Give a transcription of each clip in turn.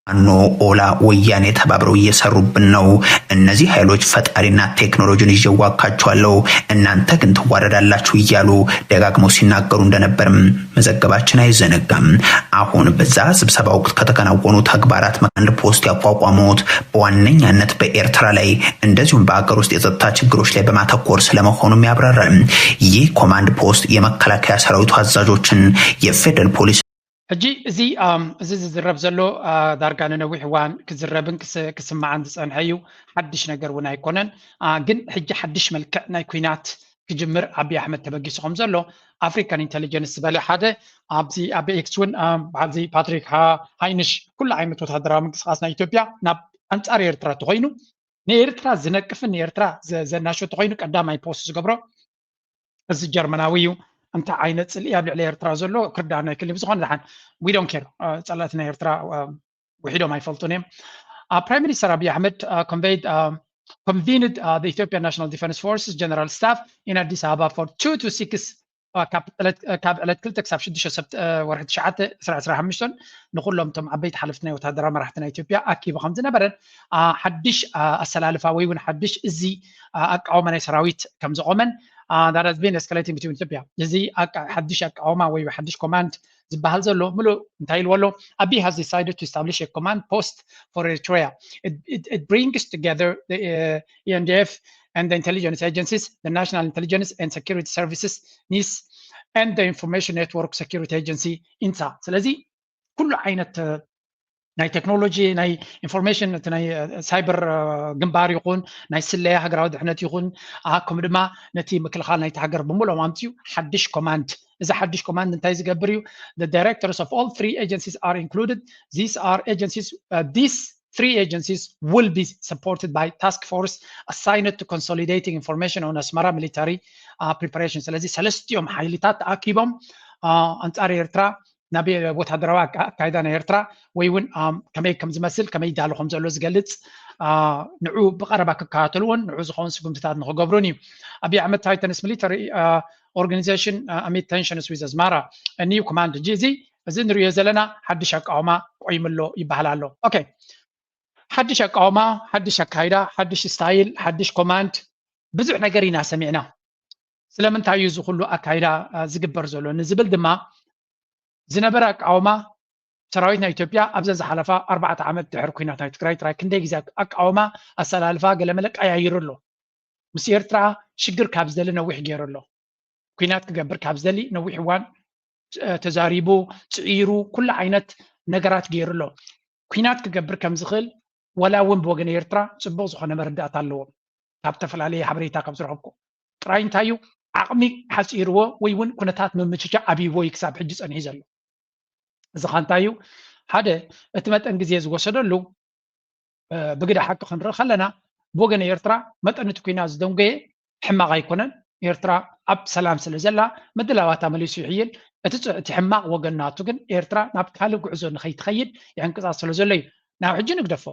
ፋኖ ኦላ ወያኔ ተባብረው እየሰሩብን ነው። እነዚህ ኃይሎች ፈጣሪና ቴክኖሎጂን ይዤ እዋጋቸዋለሁ፣ እናንተ ግን ትዋረዳላችሁ እያሉ ደጋግመው ሲናገሩ እንደነበርም መዘገባችን አይዘነጋም። አሁን በዛ ስብሰባ ወቅት ከተከናወኑ ተግባራት አንድ ፖስት ያቋቋሙት በዋነኛነት በኤርትራ ላይ እንደዚሁም በአገር ውስጥ የጸጥታ ችግሮች ላይ በማተኮር ስለመሆኑም ያብራራል። ይህ ኮማንድ ፖስት የመከላከያ ሰራዊቱ አዛዦችን፣ የፌደራል ፖሊስ ሕጂ እዚ እዚ ዝዝረብ ዘሎ ዳርጋ ንነዊሕ እዋን ክዝረብን ክስማዕን ዝፀንሐ እዩ። ሓድሽ ነገር እውን ኣይኮነን። ግን ሕጂ ሓድሽ መልክዕ ናይ ኩናት ክጅምር ኣብይ ኣሕመድ ተበጊሱ ከም ዘሎ ኣፍሪካን ኢንቴሊጀንስ ዝበለ ሓደ ኣብዚ ኣብ ኤክስ እውን በዓልዚ ፓትሪክ ሃይንሽ ኩሉ ዓይነት ወታደራዊ ምንቅስቃስ ናይ ኢትዮጵያ ናብ ኣንፃር ኤርትራ ተኮይኑ ንኤርትራ ዝነቅፍን ንኤርትራ ዘናሾ ተኮይኑ ቀዳማይ ፖስት ዝገብሮ እዚ ጀርመናዊ እዩ። እንታይ ዓይነት ፅልኢ ኣብ ልዕሊ ኤርትራ ዘሎ ክርዳእና ኣይክእል። ብዝኾነ ደሓን we don't care። ፀላእቲ ናይ ኤርትራ ውሒዶም ኣይፈልጡን እዮም። Prime Minister Abiy Ahmed conveyed convened the Ethiopian National Defense Forces General Staff in Addis Ababa for two to six ካብ ዕለት ክልተ ክሳብ ሽዱሽተ ሰብ ወርሒ ትሽዓተ ዕስራ ዕስራ ሓሙሽተ ንኩሎም እቶም ዓበይቲ ሓለፍቲ ናይ ወታደራዊ መራሕቲ ናይ ኢትዮጵያ ኣኪቡ ከም ዝነበረን ሓድሽ ኣሰላልፋ ወይ እውን ሓድሽ እዚ ኣቃውማ ናይ ሰራዊት ከም ዘቆመን that has been escalating between ኢትዮጵያ እዚ ሓድሽ ኣቃውማ ወይ ሓድሽ ኮማንድ ዝበሃል ዘሎ ምሉእ እንታይ ኢልዎ ኣሎ? Abiy has decided to establish a command post for Eritrea. It, it, it brings together the uh, E N D F and the intelligence agencies, the National Intelligence and Security Services, NIS, and the Information Network Security Agency, INSA. ስለዚ ኩሉ ዓይነት ናይ ቴክኖሎጂ ናይ ኢንፎርሜሽን እቲ ናይ ሳይበር ግንባር ይኹን ናይ ስለያ ሃገራዊ ድሕነት ይኹን ከምኡ ድማ ነቲ ምክልኻል ናይቲ ሃገር ብምሉኦም ኣምፅኡ ሓድሽ ኮማንድ እዚ ሓድሽ ኮማንድ እንታይ ዝገብር እዩ? The directors of all three agencies are included. These are agencies, uh, these three agencies will be supported by task force assigned to consolidating information on Asmara military uh, preparation. ስለዚ ሰለስቲኦም ሓይልታት ተኣኪቦም ኣንፃር ኤርትራ ናብ ወታደራዊ ኣካይዳ ናይ ኤርትራ ወይ እውን ከመይ ከም ዝመስል ከመይ ይዳሎ ከም ዘሎ ዝገልፅ ንዑ ብቐረባ ክከታተልዎን ንዑ ዝኸውን ስጉምትታት ንክገብሩን እዩ። ኣብይ ኣሕመድ tightens military organization amid tensions with ኣስመራ a new command ሕጂ እዚ እዚ ንሪኦ ዘለና ሓድሽ ኣቃውማ ቆይምሎ ይበሃል ኣሎ። ኦኬ ሓድሽ ኣቃውማ፣ ሓድሽ ኣካይዳ፣ ሓድሽ style፣ ሓድሽ command ብዙሕ ነገር ኢና ሰሚዕና። ስለምንታይ እዩ እዚ ኩሉ ኣካይዳ ዝግበር ዘሎ ንዝብል ድማ ዝነበረ ኣቃውማ ሰራዊት ናይ ኢትዮጵያ ኣብዘን ዝሓለፋ ኣርባዕተ ዓመት ድሕሪ ኩናት ናይ ትግራይ ጥራይ ክንደይ ግዜ ኣቃውማ ኣሰላልፋ ገለመለ ቀያይሩ ኣሎ። ምስ ኤርትራ ሽግር ካብ ዝደሊ ነዊሕ ገይሩ ኣሎ። ኩናት ክገብር ካብ ዝደሊ ነዊሕ እዋን ተዛሪቡ ፅዒሩ ኩሉ ዓይነት ነገራት ገይሩ ኣሎ። ኩናት ክገብር ከም ዝኽእል ወላ እውን ብወገን ኤርትራ ፅቡቕ ዝኾነ መረዳእታ ኣለዎም ካብ ዝተፈላለየ ሓበሬታ ከም ዝረኸብኩ ጥራይ እንታይ እዩ ዓቕሚ ሓፂርዎ ወይ እውን ኩነታት ምምችቻ ኣብይዎ እዩ ክሳብ ሕጂ ፀኒሑ ዘሎ። እዚ ኸ እንታይ እዩ ሓደ እቲ መጠን ግዜ ዝወሰደሉ ብግደ ሓቂ ክንርኢ ከለና ብወገን ኤርትራ መጠን እቲ ኩናት ዝደንጎየ ሕማቕ ኣይኮነን። ኤርትራ ኣብ ሰላም ስለ ዘላ ምድላዋታ መሊሱ ይሕይል። እቲ ሕማቕ ወገን ናቱ ግን ኤርትራ ናብ ካልእ ጉዕዞ ንኸይትኸይድ ይዕንቅፃ ስለ ዘሎ እዩ። ናብ ሕጂ ንግደፎ።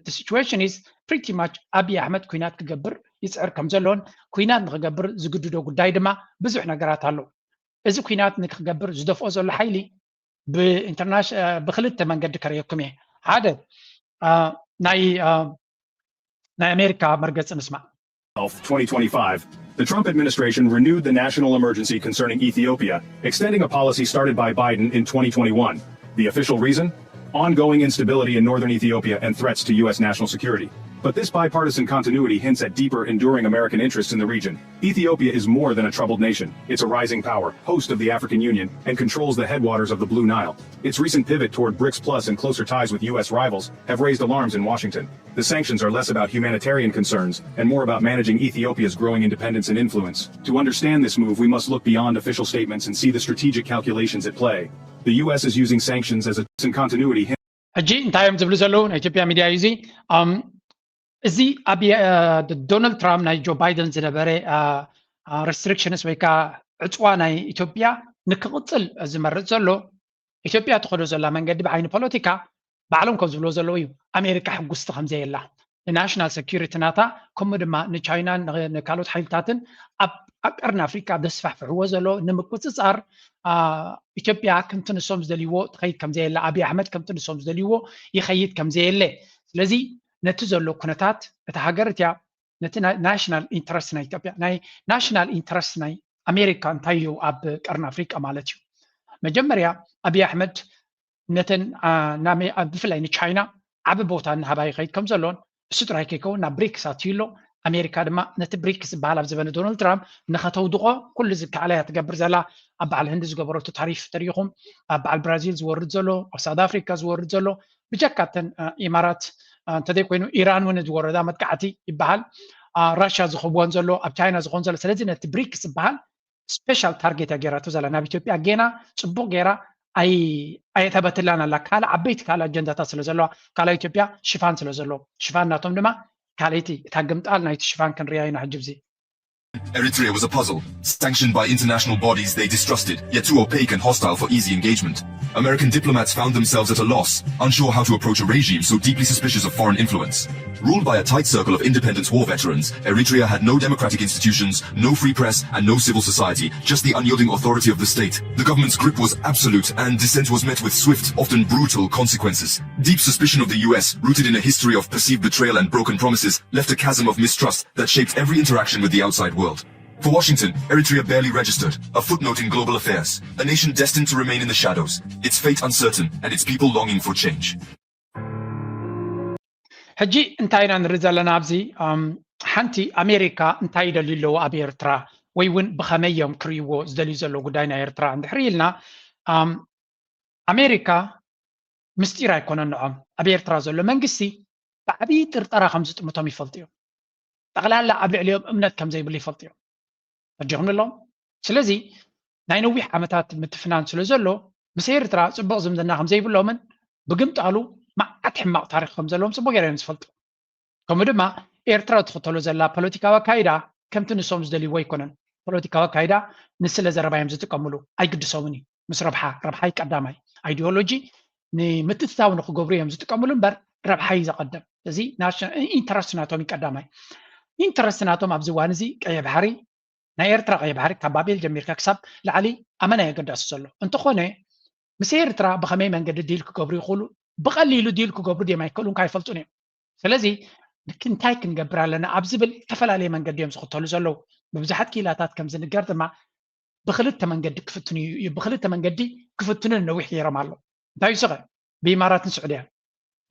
The situation is pretty much ኣብይ ኣሕመድ ኩናት ክገብር ይፅዕር ከም ዘሎን ኩናት ንክገብር ዝግድዶ ጉዳይ ድማ ብዙሕ ነገራት ኣሎ። እዚ ኩናት ንክገብር ዝደፍኦ ዘሎ ሓይሊ ብኢንተርናሽ ብክልተ መንገዲ ከርእየኩም እየ። ሓደ ናይ ናይ ኣሜሪካ መርገፂ ንስማዕ። twenty twenty-five, the Trump administration renewed the national emergency concerning Ethiopia, extending a policy started by Biden in twenty twenty-one. The official reason? Ongoing instability in northern Ethiopia and threats to U S national security. But this bipartisan continuity hints at deeper, enduring American interests in the region. Ethiopia is more than a troubled nation. It's a rising power, host of the African Union, and controls the headwaters of the Blue Nile. Its recent pivot toward brics Plus and closer ties with U S rivals have raised alarms in Washington. The sanctions are less about humanitarian concerns and more about managing Ethiopia's growing independence and influence. To understand this move, we must look beyond official statements and see the strategic calculations at play. The U S is using sanctions as a continuity. ሕጂ እንታይ እዮም ዝብሉ ዘለዉ ናይ ኢትዮጵያ ሚድያ እዩ እዚ እዚ ኣብ ዶናልድ ትራምፕ ናይ ጆ ባይደን ዝነበረ restrictions ወይ ከዓ ዕፅዋ ናይ ኢትዮጵያ ንክቕፅል ዝመርፅ ዘሎ ኢትዮጵያ ትኸዶ ዘላ መንገዲ ብዓይኒ ፖለቲካ ባዕሎም ከም ዝብሎ ዘለዉ እዩ። ኣሜሪካ ሕጉስቲ ከምዘየላ ንናሽናል ሰኪሪቲ ናታ ከምኡ ድማ ንቻይናን ንካልኦት ሓይልታትን ኣብ ኣብ ቀርኒ ኣፍሪቃ ዘስፋሕፍሕዎ ዘሎ ንምቁፅፃር ኢትዮጵያ ከምቲ ንሶም ዝደልይዎ ትኸይድ ከምዘየለ፣ ኣብይ ኣሕመድ ከምቲ ንሶም ዝደልይዎ ይኸይድ ከምዘየለ። ስለዚ ነቲ ዘሎ ኩነታት እታ ሃገር እቲያ ነቲ ናሽናል ኢንትረስት ናይ ኢትዮጵያ፣ ናይ ናሽናል ኢንትረስት ናይ ኣሜሪካ እንታይ እዩ ኣብ ቀርኒ ኣፍሪቃ ማለት እዩ። መጀመርያ ኣብይ ኣሕመድ ነተን ብፍላይ ንቻይና ዓቢ ቦታ እናሃባ ይኸይድ ከም ዘሎን እሱ ጥራይ ከይከውን ናብ ብሪክስ ኣትዩ ኣሎ። ኣሜሪካ ድማ ነቲ ብሪክስ ዝበሃል ኣብ ዘበነ ዶናልድ ትራምፕ ንኸተውድቖ ኩሉ ዝከኣላ እያ ትገብር ዘላ። ኣብ በዓል ህንዲ ዝገበረቶ ታሪፍ ተሪኢኹም፣ ኣብ በዓል ብራዚል ዝወርድ ዘሎ፣ ኣብ ሳውት ኣፍሪካ ዝወርድ ዘሎ ብጀካ እተን ኢማራት እንተዘይኮይኑ ኢራን እውን ዝወረዳ መጥቃዕቲ ይበሃል። ራሽያ ዝኸብወን ዘሎ፣ ኣብ ቻይና ዝኾን ዘሎ። ስለዚ ነቲ ብሪክስ ዝበሃል ስፔሻል ታርጌት እያ ገይራቶ ዘላ። ናብ ኢትዮጵያ ጌና ፅቡቕ ገይራ ኣየተበትላን ኣላ። ካልእ ዓበይቲ ካልእ ኣጀንዳታት ስለ ዘለዋ፣ ካልእ ኢትዮጵያ ሽፋን ስለ ዘለዎ፣ ሽፋን ናቶም ድማ ካልኣይቲ እታ ግምጣል ናይቲ ሽፋን ክንሪኣ ኢና ሕጂ ብዚ። Eritrea was a puzzle, sanctioned by international bodies they distrusted, yet too opaque and hostile for easy engagement. American diplomats found themselves at a loss, unsure how to approach a regime so deeply suspicious of foreign influence. Ruled by a tight circle of independence war veterans, Eritrea had no democratic institutions, no free press, and no civil society, just the unyielding authority of the state. The government's grip was absolute, and dissent was met with swift, often brutal consequences. Deep suspicion of the U S, rooted in a history of perceived betrayal and broken promises, left a chasm of mistrust that shaped every interaction with the outside world. For Washington, Eritrea barely registered, a footnote in global affairs, a nation destined to remain in the shadows, its fate uncertain, and its people longing for change. ሕጂ እንታይ ኢና ንርኢ ዘለና ኣብዚ? ሓንቲ ኣሜሪካ እንታይ ይደልዩ ኣለዉ ኣብ ኤርትራ፣ ወይ እውን ብኸመይ እዮም ክርእይዎ ዝደልዩ ዘለዉ ጉዳይ ናይ ኤርትራ እንድሕር ኢልና፣ ኣሜሪካ ምስጢር ኣይኮነን ንዖም። ኣብ ኤርትራ ዘሎ መንግስቲ ብዓብዪ ጥርጠራ ከም ዝጥምቶም ይፈልጡ እዮም። ጠቕላላ ኣብ ልዕሊኦም እምነት ከም ዘይብሉ ይፈልጡ እዮም። ፈጀኹም ኣለዎም። ስለዚ ናይ ነዊሕ ዓመታት ምትፍናን ስለ ዘሎ ምስ ኤርትራ ፅቡቕ ዝምድና ከም ዘይብሎምን ብግምጣሉ መዓት ሕማቕ ታሪክ ከም ዘለዎም ፅቡቅ ገይሮም ዝፈልጡ። ከምኡ ድማ ኤርትራ ትኽተሎ ዘላ ፖለቲካዊ ኣካይዳ ከምቲ ንሶም ዝደልይዎ ኣይኮነን። ፖለቲካዊ ኣካይዳ ንስለ ዘረባ እዮም ዝጥቀምሉ፣ ኣይግድሶምን እዩ። ምስ ረብሓ፣ ረብሓይ ቀዳማይ። ኣይዲዮሎጂ ንምትእትታው ንክገብሩ እዮም ዝጥቀምሉ እምበር ረብሓይ ዘቐደም። እዚ ኢንተረስት ናቶም እዩ ቀዳማይ። ኢንተረስት ናቶም ኣብዚ እዋን እዚ ቀይሕ ባሕሪ ናይ ኤርትራ ቀይሕ ባሕሪ ካብ ባቤል ጀሚርካ ክሳብ ላዕሊ ኣመና የገዳሲ ዘሎ። እንተኾነ ምስ ኤርትራ ብኸመይ መንገዲ ዲል ክገብሩ ይኽእሉ፣ ብቐሊሉ ዲል ክገብሩ ድዮም ኣይክእሉን ከይፈልጡን እዮም። ስለዚ እንታይ ክንገብር ኣለና ኣብ ዝብል ዝተፈላለየ መንገዲ እዮም ዝኽተሉ ዘለዉ። ብብዙሓት ክኢላታት ከም ዝንገር ድማ ብክልተ መንገዲ ክፍትኑ ብክልተ መንገዲ ክፍትኑ ነዊሕ ገይሮም ኣለዉ። እንታይ እዩ ስኸ ብኢማራትን ስዑድያን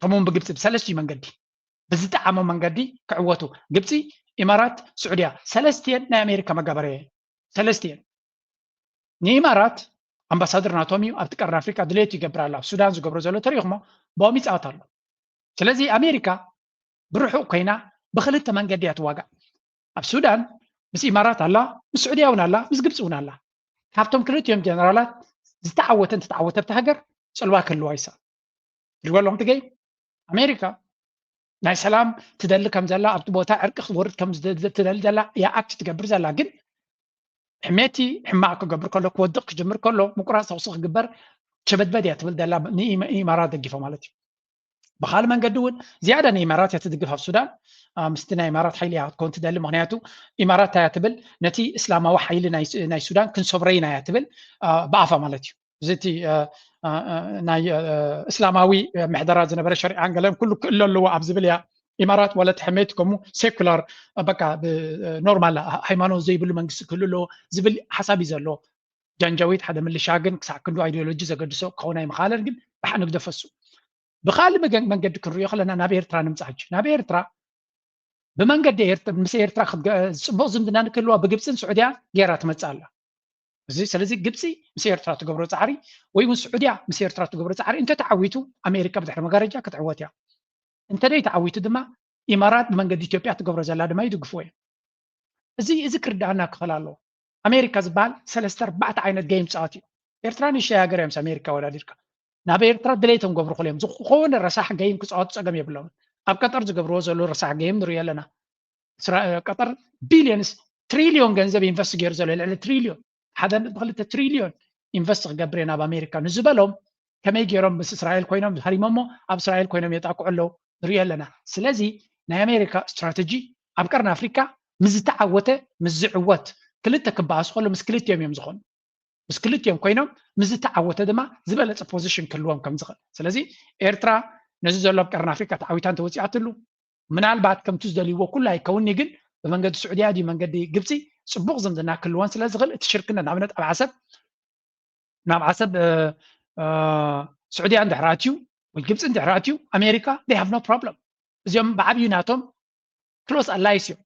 ከምኡውን ብግብፂ ብሰለስቲኡ መንገዲ ብዝጠዓሞ መንገዲ ክዕወቱ። ግብፂ፣ ኢማራት፣ ስዑድያ ሰለስቲየን ናይ ኣሜሪካ መጋበርያ እየን። ሰለስቲየን ንኢማራት ኣምባሳደር ናቶም እዩ ኣብቲ ቀርኒ ኣፍሪካ ድሌቱ ይገብር ኣሎ። ኣብ ሱዳን ዝገብሮ ዘሎ ተሪኢኹሞ ብኦም ይፃወት ኣሎ። ስለዚ ኣሜሪካ ብርሑቕ ኮይና ብክልተ መንገዲ እያ ትዋጋእ። ኣብ ሱዳን ምስ ኢማራት ኣላ፣ ምስ ስዑድያ እውን ኣላ፣ ምስ ግብፂ እውን ኣላ። ካብቶም ክልቲኦም ጀነራላት ዝተዓወተ እንተተዓወተብቲ ሃገር ፅልዋ ክህልዋ ይሰ ትሪእዎ ኣለኹም ትገይ ኣሜሪካ ናይ ሰላም ትደሊ ከም ዘላ ኣብቲ ቦታ ዕርቂ ክትወርድ ከም ትደሊ ዘላ እያ ኣክት ትገብር ዘላ። ግን ሕሜቲ ሕማቕ ክገብር ከሎ ክወድቕ ክጅምር ከሎ ምቁራፅ ተኩሲ ክግበር ቸበድበድ እያ ትብል ዘላ ንኢማራት ደግፎ ማለት እዩ። ብካልእ መንገዲ እውን ዝያዳ ንኢማራት እያ ትድግፍ ኣብ ሱዳን ምስቲ ናይ ኢማራት ሓይሊ እያ ክትከውን ትደሊ። ምክንያቱ ኢማራት እያ ትብል ነቲ እስላማዊ ሓይሊ ናይ ሱዳን ክንሰብሮ ኢና እያ ትብል ብኣፋ ማለት እዩ። እዚ እቲ ናይ እስላማዊ ምሕደራ ዝነበረ ሸሪዓን ገለን ኩሉ ክእሎ ኣለዎ ኣብ ዝብል እያ ኢማራት ዋላ ተሐመየት ከምኡ ሴኩላር በቃ ኖርማል ሃይማኖት ዘይብሉ መንግስቲ ክህሉ ኣለዎ ዝብል ሓሳብ እዩ ዘለዎ። ጃንጃዊት ሓደ ምልሻ ግን ክሳዕ ክንዱ ኣይዲዮሎጂ ዘገድሶ ክኸውን ኣይምኻለን። ግን ብሓ ንግደፈሱ ብካልእ መገን መንገዲ ክንሪኦ ከለና ናብ ኤርትራ ንምፃእ ሕጂ ናብ ኤርትራ ብመንገዲ ኤርት- ምስ ኤርትራ ክትገ- ፅቡቅ ዝምድና ንክህልዋ ብግብፅን ስዑድያ ገይራ ትመፅእ ኣላ። እዚ ስለዚ ግብፂ ምስ ኤርትራ ትገብሮ ፃዕሪ ወይ እውን ስዑድያ ምስ ኤርትራ ትገብሮ ፃዕሪ እንተተዓዊቱ ኣሜሪካ ብድሕሪ መጋረጃ ክትዕወት እያ። እንተደይ ተዓዊቱ ድማ ኢማራት ብመንገዲ ኢትዮጵያ ትገብሮ ዘላ ድማ ይድግፍዎ እዮም። እዚ እዚ ክርዳኣና ክኽእል ኣለዎ። ኣሜሪካ ዝበሃል ሰለስተ ኣርባዕተ ዓይነት ገይም ፃወት እዩ። ኤርትራ ንእሽተይ ሃገር እዮም ኣሜሪካ ወዳዲርካ ናብ ኤርትራ ድሌቶም ገብሩ ክል እዮም ዝኾነ ረሳሕ ገይም ክፃወቱ ፀገም የብሎም። ኣብ ቀጠር ዝገብርዎ ዘሎ ረሳሕ ገይም ንሪኦ ኣለና። ቀጠር ቢልዮንስ ትሪልዮን ገንዘብ ኢንቨስት ገይሩ ዘሎ ልዕሊ ትሪልዮን ሓደ ነጥቢ ክልተ ትሪልዮን ኢንቨስት ክገብር እየ ናብ ኣሜሪካ ንዝበሎም ከመይ ገይሮም ምስ እስራኤል ኮይኖም ሃሪሞሞ ኣብ እስራኤል ኮይኖም የጣቅዑ ኣለዉ ንሪኦ ኣለና። ስለዚ ናይ ኣሜሪካ ስትራተጂ ኣብ ቀርኒ ኣፍሪካ ምስ ዝተዓወተ ምስ ዝዕወት ክልተ ክበኣሱ ከሎ ምስ ክልቲኦም እዮም ዝኾኑ። ምስ ክልቲኦም ኮይኖም ምስ ዝተዓወተ ድማ ዝበለፀ position ክህልዎም ከም ዝኽእል። ስለዚ ኤርትራ ነዚ ዘሎ ኣብ ቀርኒ ኣፍሪካ ተዓዊታ እንተወፂኣትሉ ምናልባት ከምቲ ዝደልይዎ ኩሉ ኣይከውንኒ፣ ግን ብመንገዲ ስዑድያ ድዩ መንገዲ ግብፂ ፅቡቕ ዝምድና ክህልወን ስለ ዝኽእል እቲ ሽርክነት ንኣብነት ኣብ ዓሰብ ናብ ዓሰብ ስዑድያ እንድሕር ኣትዩ ወይ ግብፂ እንድሕር ኣትዩ ኣሜሪካ they have no problem። እዚኦም ብዓብዩ ናቶም close allies እዮም።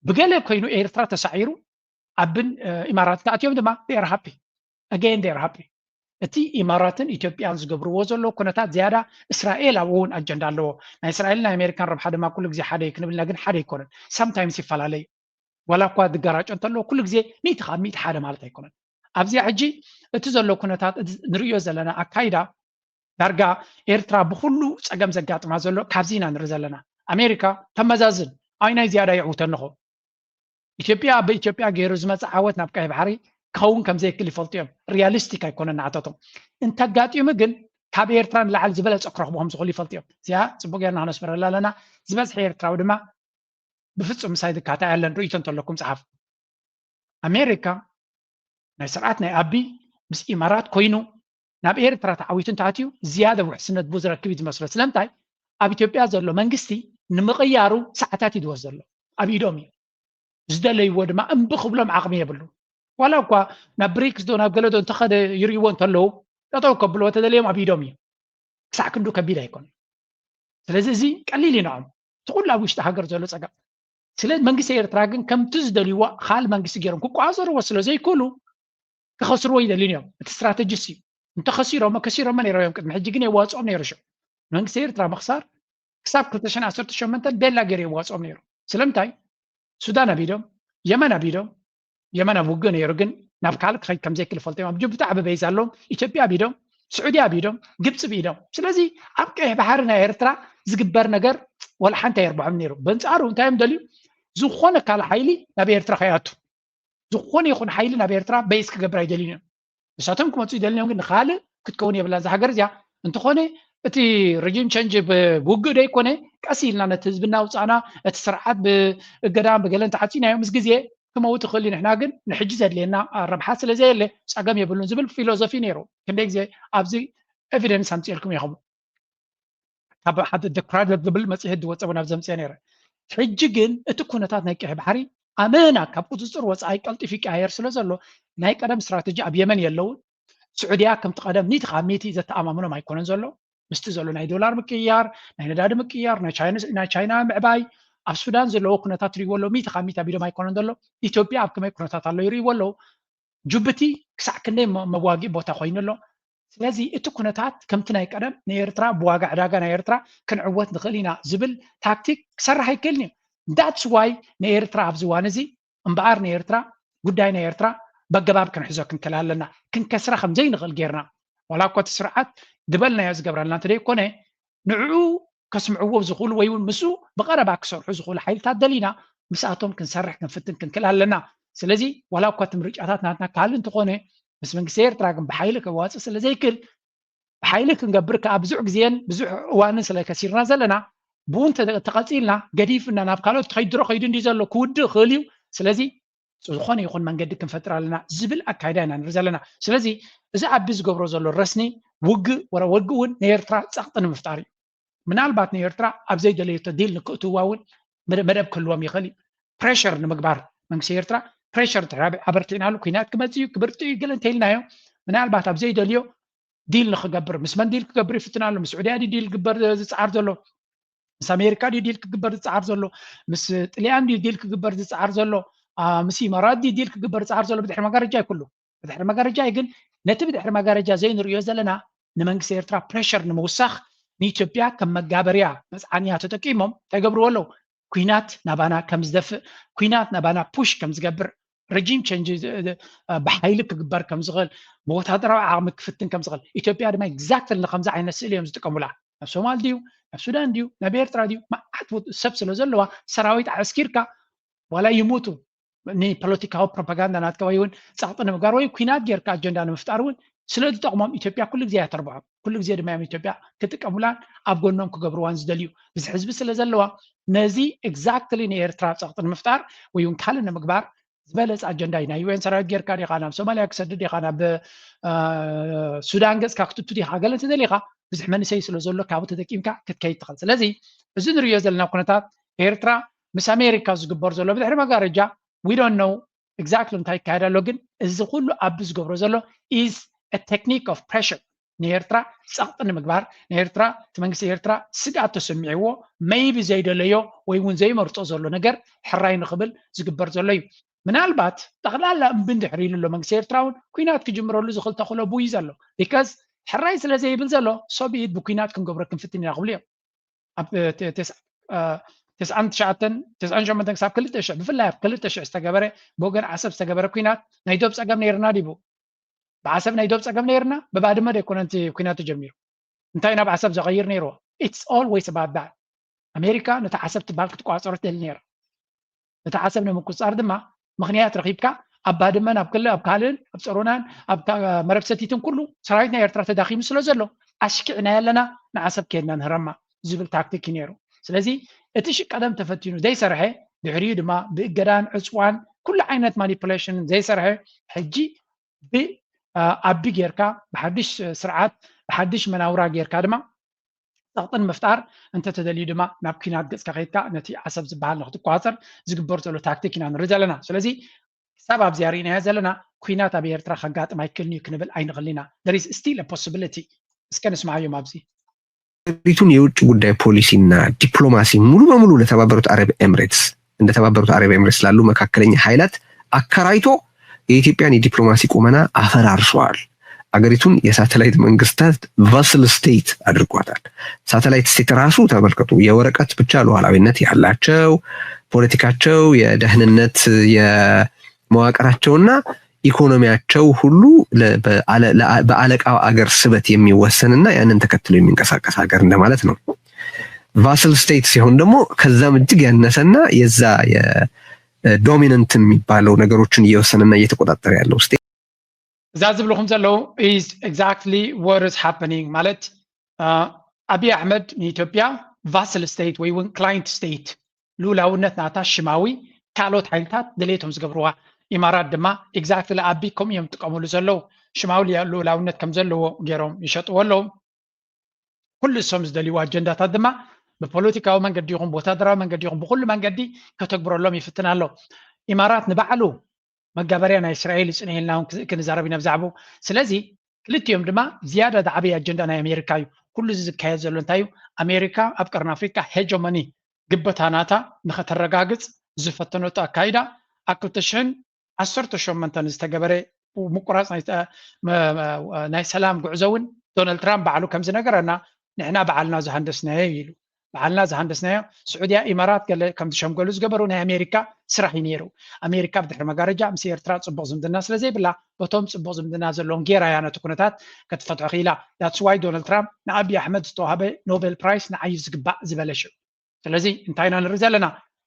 ብገለ ኮይኑ ኤርትራ ተሳዒሩ ኣብን ኢማራት ክኣትዮም ድማ they are happy again they are happy። እቲ ኢማራትን ኢትዮጵያን ዝገብርዎ ዘሎ ኩነታት ዝያዳ እስራኤል ኣብኡ እውን ኣጀንዳ ኣለዎ። ናይ እስራኤልን ናይ ኣሜሪካን ረብሓ ድማ ኩሉ ግዜ ሓደ እዩ ክንብል ኢና፣ ግን ሓደ ኣይኮነን። Sometimes ይፈላለዩ። ዋላ እኳ ዝጋራጮ እንተለዎ ኩሉ ግዜ ሚእቲ ካብ ሚእቲ ሓደ ማለት ኣይኮነን። ኣብዚኣ ሕጂ እቲ ዘሎ ኩነታት ንርእዮ ዘለና ኣካይዳ ዳርጋ ኤርትራ ብኩሉ ፀገም ዘጋጥማ ዘሎ ካብዚ ኢና ንርኢ ዘለና። ኣሜሪካ ተመዛዝን ኣይናይ ዝያዳ የዕውተንኹ ኢትዮጵያ ብኢትዮጵያ ገይሩ ዝመፀ ዓወት ናብ ቀይ ባሕሪ ክኸውን ከም ዘይክል ይፈልጡ እዮም። ሪያሊስቲክ ኣይኮነን ንዓታቶም። እንተጋጢሙ ግን ካብ ኤርትራ ንላዕሊ ዝበለፀ ክረኽቡ ከም ዝኽእሉ ይፈልጡ እዮም። እዚኣ ፅቡቅ ጌርና ክነስምረላ ኣለና። ዝበዝሐ ኤርትራዊ ድማ ብፍፁም ምሳይ ዝካታ ያለን ርእይቶ እንተለኩም ፀሓፉ። ኣሜሪካ ናይ ስርዓት ናይ ኣቢ ምስ ኢማራት ኮይኑ ናብ ኤርትራ ተዓዊቱ እንተኣትዩ ዝያደ ውሕስነት ቡ ዝረክብ እዩ ዝመስሎ። ስለምንታይ ኣብ ኢትዮጵያ ዘሎ መንግስቲ ንምቕያሩ ሰዓታት እዩ ዝወስድ ዘሎ። ኣብ ኢዶም እዩ። ዝደለይዎ ድማ እምቢ ክብሎም ዓቕሚ የብሉ። ዋላ እኳ ናብ ብሪክስ ዶ ናብ ገለዶ እንተኸደ ይርእይዎ እንተለዉ ጠጠው ከብልዎ ተደለዮም ኣብ ኢዶም እዩ። ክሳዕ ክንዱ ከቢድ ኣይኮን። ስለዚ እዚ ቀሊል እዩ ንዖም እቲ ኩሉ ኣብ ውሽጢ ሃገር ዘሎ ፀገም። ስለ መንግስቲ ኤርትራ ግን ከምቲ ዝደልይዎ ካል መንግስቲ ገይሮም ክቋፀርዎ ስለ ዘይክእሉ ክኸስርዎ ይደልዩን እዮም። እቲ ስትራተጂስ እዩ። እንተኸሲሮም ከሲሮም ነይሮም እዮም። ቅድሚ ሕጂ ግን የዋፅኦም ነይሩ። ሽዑ መንግስቲ ኤርትራ ምኽሳር ክሳብ ክልተ ሽሕን ዓሰርተ ሸሞንተን ቤላ ገይሩ የዋፅኦም ነይሩ። ስለምንታይ ሱዳን ኣቢዶም፣ የመን ኣቢዶም፣ የመን ኣብ ውግእ ነይሩ፣ ግን ናብ ካልእ ክኸይድ ከም ዘይክእል ፈልጦም ኣብ ጅቡቲ ዓቢ ቤዛ ኣለዎም። ኢትዮጵያ ኣቢዶም፣ ስዑዲ ኣቢዶም፣ ግብፂ ብኢዶም። ስለዚ ኣብ ቀይሕ ባሕሪ ናይ ኤርትራ ዝግበር ነገር ወላ ሓንቲ ኣየርብሖም ነይሩ። በንፃሩ እንታይ እዮም ደልዩ? ዝኾነ ካልእ ሓይሊ ናብ ኤርትራ ከይኣቱ፣ ዝኾነ ይኹን ሓይሊ ናብ ኤርትራ በይስ ክገብር ኣይደልዩን እዮም። ንሳቶም ክመፁ ይደልዮም፣ ግን ንኻልእ ክትከውን የብላን እዛ ሃገር እዚኣ። እንተኾነ እቲ ሪጂም ቸንጅ ብውግእ ደይኮነ ቀስ ኢልና ነቲ ህዝቢ እናውፃእና እቲ ስርዓት ብእገዳን ብገለን ተዓፂናዮ ምስ ግዜ ክመውት ይኽእል እዩ። ንሕና ግን ንሕጂ ዘድልየና ረብሓ ስለ ዘየለ ፀገም የብሉን ዝብል ፊሎዞፊ ነይሩ። ክንደይ ግዜ ኣብዚ ኤቪደንስ ኣምፅኤልኩም ኢኹም። ካብ ሓደ The Cradle ዝብል መፅሄት ዝወፀ እውን ኣብ ዘምፅአ ነይረ። ሕጂ ግን እቲ ኩነታት ናይ ቀይሕ ባሕሪ ኣመና ካብ ቁፅፅር ወፃኢ ቀልጢፉ ይቀያየር ስለ ዘሎ ናይ ቀደም ስትራተጂ ኣብ የመን የለውን። ስዑድያ ከምቲ ቀደም ሚእቲ ካብ ሚእቲ ዘተኣማምኖም ኣይኮነን ዘሎ። ምስቲ ዘሎ ናይ ዶላር ምቅያር፣ ናይ ነዳዲ ምቅያር፣ ናይ ቻይና ናይ ቻይና ምዕባይ፣ ኣብ ሱዳን ዘለዎ ኩነታት ትሪእዎ ኣሎ። ሚእቲ ካብ ሚእቲ ኣቢዶም ኣይኮነን ዘሎ። ኢትዮጵያ ኣብ ከመይ ኩነታት ኣሎ ይርእይዎ ኣለዉ። ጅቡቲ ክሳዕ ክንደይ መ- መዋጊእ ቦታ ኮይኑ ኣሎ። ስለዚ እቲ ኩነታት ከምቲ ናይ ቀደም ንኤርትራ ብዋጋ ዕዳጋ ናይ ኤርትራ ክንዕወት ንኽእል ኢና ዝብል ታክቲክ ክሰርሕ ኣይክእልን እዩ። That's why ንኤርትራ ኣብዚ እዋን እዚ እምበኣር ንኤርትራ ጉዳይ ናይ ኤርትራ በገባብ ክንሕዞ ክንክእል ኣለና። ክንከስራ ከም ዘይንኽእል ጌርና ዋላ እኳ እቲ ስርዓት ዝበልናዮ ዝገብረልና እንተደይኮነ ንዕኡ ከስምዕዎ ዝኽእሉ ወይ እውን ምስኡ ብቐረባ ክሰርሑ ዝኽእሉ ሓይልታት ደሊና ምስኣቶም ክንሰርሕ ክንፍትን ክንክእል ኣለና። ስለዚ ዋላ እኳ እቲ ምርጫታት ናትና ካልእ እንተኾነ ምስ መንግስቲ ኤርትራ ግን ብሓይሊ ከዋፅእ ስለ ዘይክእል ብሓይሊ ክንገብር ከዓ ብዙሕ ግዜን ብዙሕ እዋንን ስለ ከሲርና ዘለና ብኡ እንተ- ተቐፂልና ገዲፍና ናብ ካልኦት ከይድሮ ከይዱ እንዲ ዘሎ ክውድእ ይኽእል እዩ። ስለዚ ዝኾነ ይኹን መንገዲ ክንፈጥር ኣለና ዝብል ኣካይዳ ኢና ንርኢ ዘለና። ስለዚ እዚ ኣቢ ዝገብሮ ዘሎ ረስኒ ውግእ ወረ ወግእ እውን ንኤርትራ ፀቕጢ ንምፍጣር እዩ። ምናልባት ንኤርትራ ኣብ ዘይደለየቶ ዲል ንክእትዋ እውን መደ- መደብ ክህልዎም ይኽእል እዩ። ፕሬሸር ንምግባር መንግስቲ ኤርትራ ፕሬሸር ድሕሪ ኣበርቲዕናሉ ኩናት ክመፅእ እዩ ክብርትዕ እዩ ገለ እንተኢልናዮ ምናልባት ኣብ ዘይደልዮ ዲል ንክገብር ምስ መን ዲል ክገብር ይፍትን ኣሎ? ምስ ስዑድያ ድዩ ዲል ክግበር ዝፅዓር ዘሎ? ምስ ኣሜሪካ ድዩ ዲል ክግበር ዝፅዓር ዘሎ? ምስ ጥልያን ድዩ ዲል ክግበር ዝፅዓር ዘሎ? ምስ ኢማራት ድዩ ዲል ክግበር ዝፅዓር ዘሎ? ብድሕሪ መጋረጃ ይኩሉ ብድሕሪ መጋረጃ እዩ። ግን ነቲ ብድሕሪ መጋረጃ ዘይንርእዮ ዘለና ንመንግስቲ ኤርትራ ፕሬሸር ንምውሳኽ ንኢትዮጵያ ከም መጋበርያ መፅዓንያ ተጠቂሞም እንታይ ገብርዎ ኣለዉ? ኩናት ናባና ከም ዝደፍእ ኩናት ናባና ፑሽ ከም ዝገብር ረጂም ቸንጅ ብሓይሊ ክግበር ከም ዝኽእል ብወታደራዊ ዓቕሚ ክፍትን ከም ዝኽእል ኢትዮጵያ ድማ ኤግዛክትሊ ንከምዚ ዓይነት ስእሊ እዮም ዝጥቀሙላ። ናብ ሶማል ድዩ ናብ ሱዳን ድዩ ናብ ኤርትራ ድዩ መዓት ሰብ ስለ ዘለዋ ሰራዊት ኣዕስኪርካ ዋላ ይሙቱ ንፖለቲካዊ ፕሮፓጋንዳ ናትካ ወይ እውን ፀቕጢ ንምግባር ወይ ኩናት ጌርካ ኣጀንዳ ንምፍጣር እውን ስለ ዝጠቕሞም ኢትዮጵያ ኩሉ ግዜ እያ ተርብሖም። ኩሉ ግዜ ድማ እዮም ኢትዮጵያ ክጥቀሙላን ኣብ ጎኖም ክገብርዋን ዝደልዩ። ብዙሕ ህዝቢ ስለ ዘለዋ ነዚ ኤግዛክትሊ ንኤርትራ ፀቕጢ ንምፍጣር ወይ እውን ካልእ ንምግባር ዝበለፀ ኣጀንዳ እዩ። ናይ ዩኤን ሰራዊት ጌርካ ዲኻ ናብ ሶማልያ ክሰድድ ዲኻ ናብ ሱዳን ገፅካ ክትእቱ ዲኻ ገለ እንተደሊኻ ብዙሕ መንእሰይ ስለ ዘሎ ካብኡ ተጠቂምካ ክትከይድ ትኽእል። ስለዚ እዚ ንሪኦ ዘለና ኩነታት ኤርትራ ምስ ኣሜሪካ ዝግበር ዘሎ ብድሕሪ መጋረጃ we don't know exactly እንታይ ይካየድ ኣሎ፣ ግን እዚ ኩሉ ኣቢ ዝገብሮ ዘሎ is technique of pressure ንኤርትራ ጸቕጢ ንምግባር ንኤርትራ እቲ መንግስቲ ኤርትራ ስግኣት ተሰሚዕዎ maybe ዘይደለዮ ወይ እውን ዘይመርጾ ዘሎ ነገር ሕራይ ንኽብል ዝግበር ዘሎ እዩ። ምናልባት ጠቕላላ እምቢ እንድሕር ኢሉ ኣሎ መንግስቲ ኤርትራ እውን ኩናት ክጅምረሉ ዝኽእል ተኽእሎ ብኡ እዩ ዘሎ። Because ሕራይ ስለ ዘይብል ዘሎ so be it ብኩናት ክንገብሮ ክንፍትን ኢና ክብሉ እዮም። ኣብ ተስዓን ትሽዓተን ተስዓን ሸሞንተን ክሳብ ክልተ ሽሕ ብፍላይ ኣብ ክልተ ሽሕ ዝተገበረ ብወገን ዓሰብ ዝተገበረ ኩናት ናይ ዶብ ጸገም ነይርና ዲቡ? ብዓሰብ ናይ ዶብ ጸገም ነይርና? ብባድመ ዶ ኣይኮነን እቲ ኩናት ተጀሚሩ? እንታይ ናብ ዓሰብ ዘቐይር ነይርዎ? It's always about that። ኣሜሪካ ነቲ ዓሰብ ትበሃል ክትቆጻጸሮ ትደሊ ነይራ። ነቲ ዓሰብ ንምቁጽጻር ድማ ምኽንያት ረኺብካ ኣብ ባድመን ኣብ ክልል ኣብ ካልእን ኣብ ጸሮናን ኣብ መረብ ሰቲትን ኩሉ ሰራዊት ናይ ኤርትራ ተዳኺሙ ስለ ዘሎ ኣሽኪዕና ኣለና ንዓሰብ ከድና ንህረማ ዝብል ታክቲክ እዩ ነይሩ። ስለዚ እቲ ሽቀደም ተፈቲኑ ዘይሰርሐ ድሕሪኡ ድማ ብእገዳን ዕፅዋን ኩሉ ዓይነት ማኒፕሌሽንን ዘይሰርሐ ሕጂ ብኣቢ ጌርካ ብሓድሽ ስርዓት ብሓድሽ መናውራ ጌርካ ድማ ጸቕጥን ምፍጣር እንተተደልዩ ድማ ናብ ኲናት ገጽካ ከይድካ ነቲ ዓሰብ ዝበሃል ንክትቆጻጸር ዝግበር ዘሎ ታክቲክ ኢና ንርኢ ዘለና። ስለዚ ክሳብ ኣብዚኣ ርኢናዮ ዘለና ኲናት ኣብ ኤርትራ ከጋጥም ኣይክእልን እዩ ክንብል ኣይንኽእል ኢና። There is still a possibility። እስከ ንስምዓዮም ኣብዚ። ሪቱን የውጭ ጉዳይ ፖሊሲና ዲፕሎማሲ ሙሉ በሙሉ ለተባበሩት አረብ ኤምሬትስ እንደ ተባበሩት አረብ ኤምሬትስ ላሉ መካከለኛ ኃይላት አከራይቶ የኢትዮጵያን የዲፕሎማሲ ቁመና አፈራርሷል። አገሪቱን የሳተላይት መንግስታት ቫስል ስቴት አድርጓታል። ሳተላይት ስቴት ራሱ ተመልከቱ፣ የወረቀት ብቻ ሉዓላዊነት ያላቸው፣ ፖለቲካቸው፣ የደህንነት የመዋቅራቸውና ኢኮኖሚያቸው ሁሉ በአለቃው አገር ስበት የሚወሰንና ያንን ተከትሎ የሚንቀሳቀስ ሀገር እንደማለት ነው። ቫስል ስቴት ሲሆን ደግሞ ከዛም እጅግ ያነሰና የዛ የ dominant የሚባለው ነገሮችን እየወሰነና እየተቆጣጠረ ያለው ስቴት። እዛ ዝብልኹም ዘለዉ is exactly what is happening። ማለት ኣብይ ኣሕመድ ንኢትዮጵያ ቫስል ስቴት ወይ እውን ክላይንት ስቴት ልኡላውነት ናታ ሽማዊ ካልኦት ሓይልታት ድሌቶም ዝገብርዋ። ኢማራት ድማ exactly ኣቢ ከምኡ እዮም ዝጥቀምሉ ዘለዉ። ሽማዊ ልኡላውነት ከም ዘለዎ ገይሮም ይሸጥዎ ኣለዉ። ኩሉ እሶም ዝደልይዎ ኣጀንዳታት ድማ ብፖለቲካዊ መንገዲ ይኹን ብወታደራዊ መንገዲ ይኹን ብኩሉ መንገዲ ከተግብረሎም ይፍትን ኣሎ። ኢማራት ንባዕሉ መጋበርያ ናይ እስራኤል እዩ ጽንሕ ኢልና እውን ክንዛረብ ኢና ብዛዕባኡ። ስለዚ ክልቲኦም ድማ ዝያዳ ዝዓበየ ኣጀንዳ ናይ ኣሜሪካ እዩ። ኩሉ እዚ ዝካየድ ዘሎ እንታይ እዩ? ኣሜሪካ ኣብ ቀርኒ ኣፍሪቃ ሄጀሞኒ ግበታ ናታ ንኸተረጋግጽ ዝፈተነቶ ኣካይዳ ኣብ ክልተ ሽሕን ዓሰርተ ሸሞንተን ዝተገበረ ምቁራፅ ናይ ሰላም ጉዕዞ እውን ዶናልድ ትራምፕ ባዕሉ ከም ዝነገረና ንሕና ባዕልና ዝሃንደስናዮ ኢሉ። ባዕልና ዝሃንደስናዮ። ስዑድያ፣ ኢማራት ገለ ከም ዝሸምገሉ ዝገበሩ ናይ ኣሜሪካ ስራሕ እዩ ነይሩ። ኣሜሪካ ብድሕሪ መጋረጃ ምስ ኤርትራ ፅቡቕ ዝምድና ስለ ዘይብላ በቶም ፅቡቕ ዝምድና ዘለዎም ጌራ እያ ነቲ ኩነታት ክትፈትሖ ክኢላ። That's why ዶናልድ ትራምፕ ንኣብይ ኣሕመድ ዝተዋህበ ኖቤል ፕራይስ ንዓይ እዩ ዝግባእ ዝበለ ሽዑ። ስለዚ እንታይ ኢና ንርኢ ዘለና?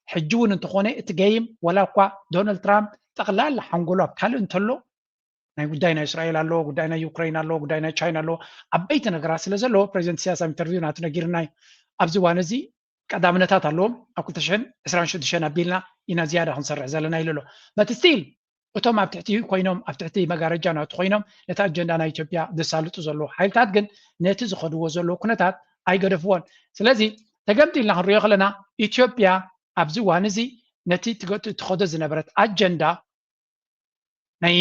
ሕጂ እውን እንተኾነ እቲ ገይም ዋላ እኳ ዶናልድ ትራምፕ ጠቕላላ ሓንጎሉ ኣብ ካልእ እንተሎ ናይ ጉዳይ ናይ እስራኤል ኣለዎ፣ ጉዳይ ናይ ዩክሬን ኣለዎ፣ ጉዳይ ናይ ቻይና ኣለዎ፣ ዓበይቲ ነገራት ስለ ዘለዎ ፕሬዚደንት ኢሳያስ ኣብ ኢንተርቪው ናቱ ነጊርና እዩ። ኣብዚ እዋን እዚ ቀዳምነታት ኣለዎም ኣብ ክልተ ሽሕን ዕስራን ሽዱሽተን ኣቢልና ኢና ዝያዳ ክንሰርሕ ዘለና ኢሉ ኣሎ። But still እቶም ኣብ ትሕቲ ኮይኖም ኣብ ትሕቲ መጋረጃ ናቱ ኮይኖም ነቲ ኣጀንዳ ናይ ኢትዮጵያ ዘሳልጡ ዘለዉ ሓይልታት ግን ነቲ ዝኸድዎ ዘለዉ ኩነታት ኣይገደፍዎን። ስለዚ ተገምጢልና ክንሪኦ ከለና ኢትዮጵያ ኣብዚ እዋን እዚ ነቲ ትኸዶ ዝነበረት ኣጀንዳ ናይ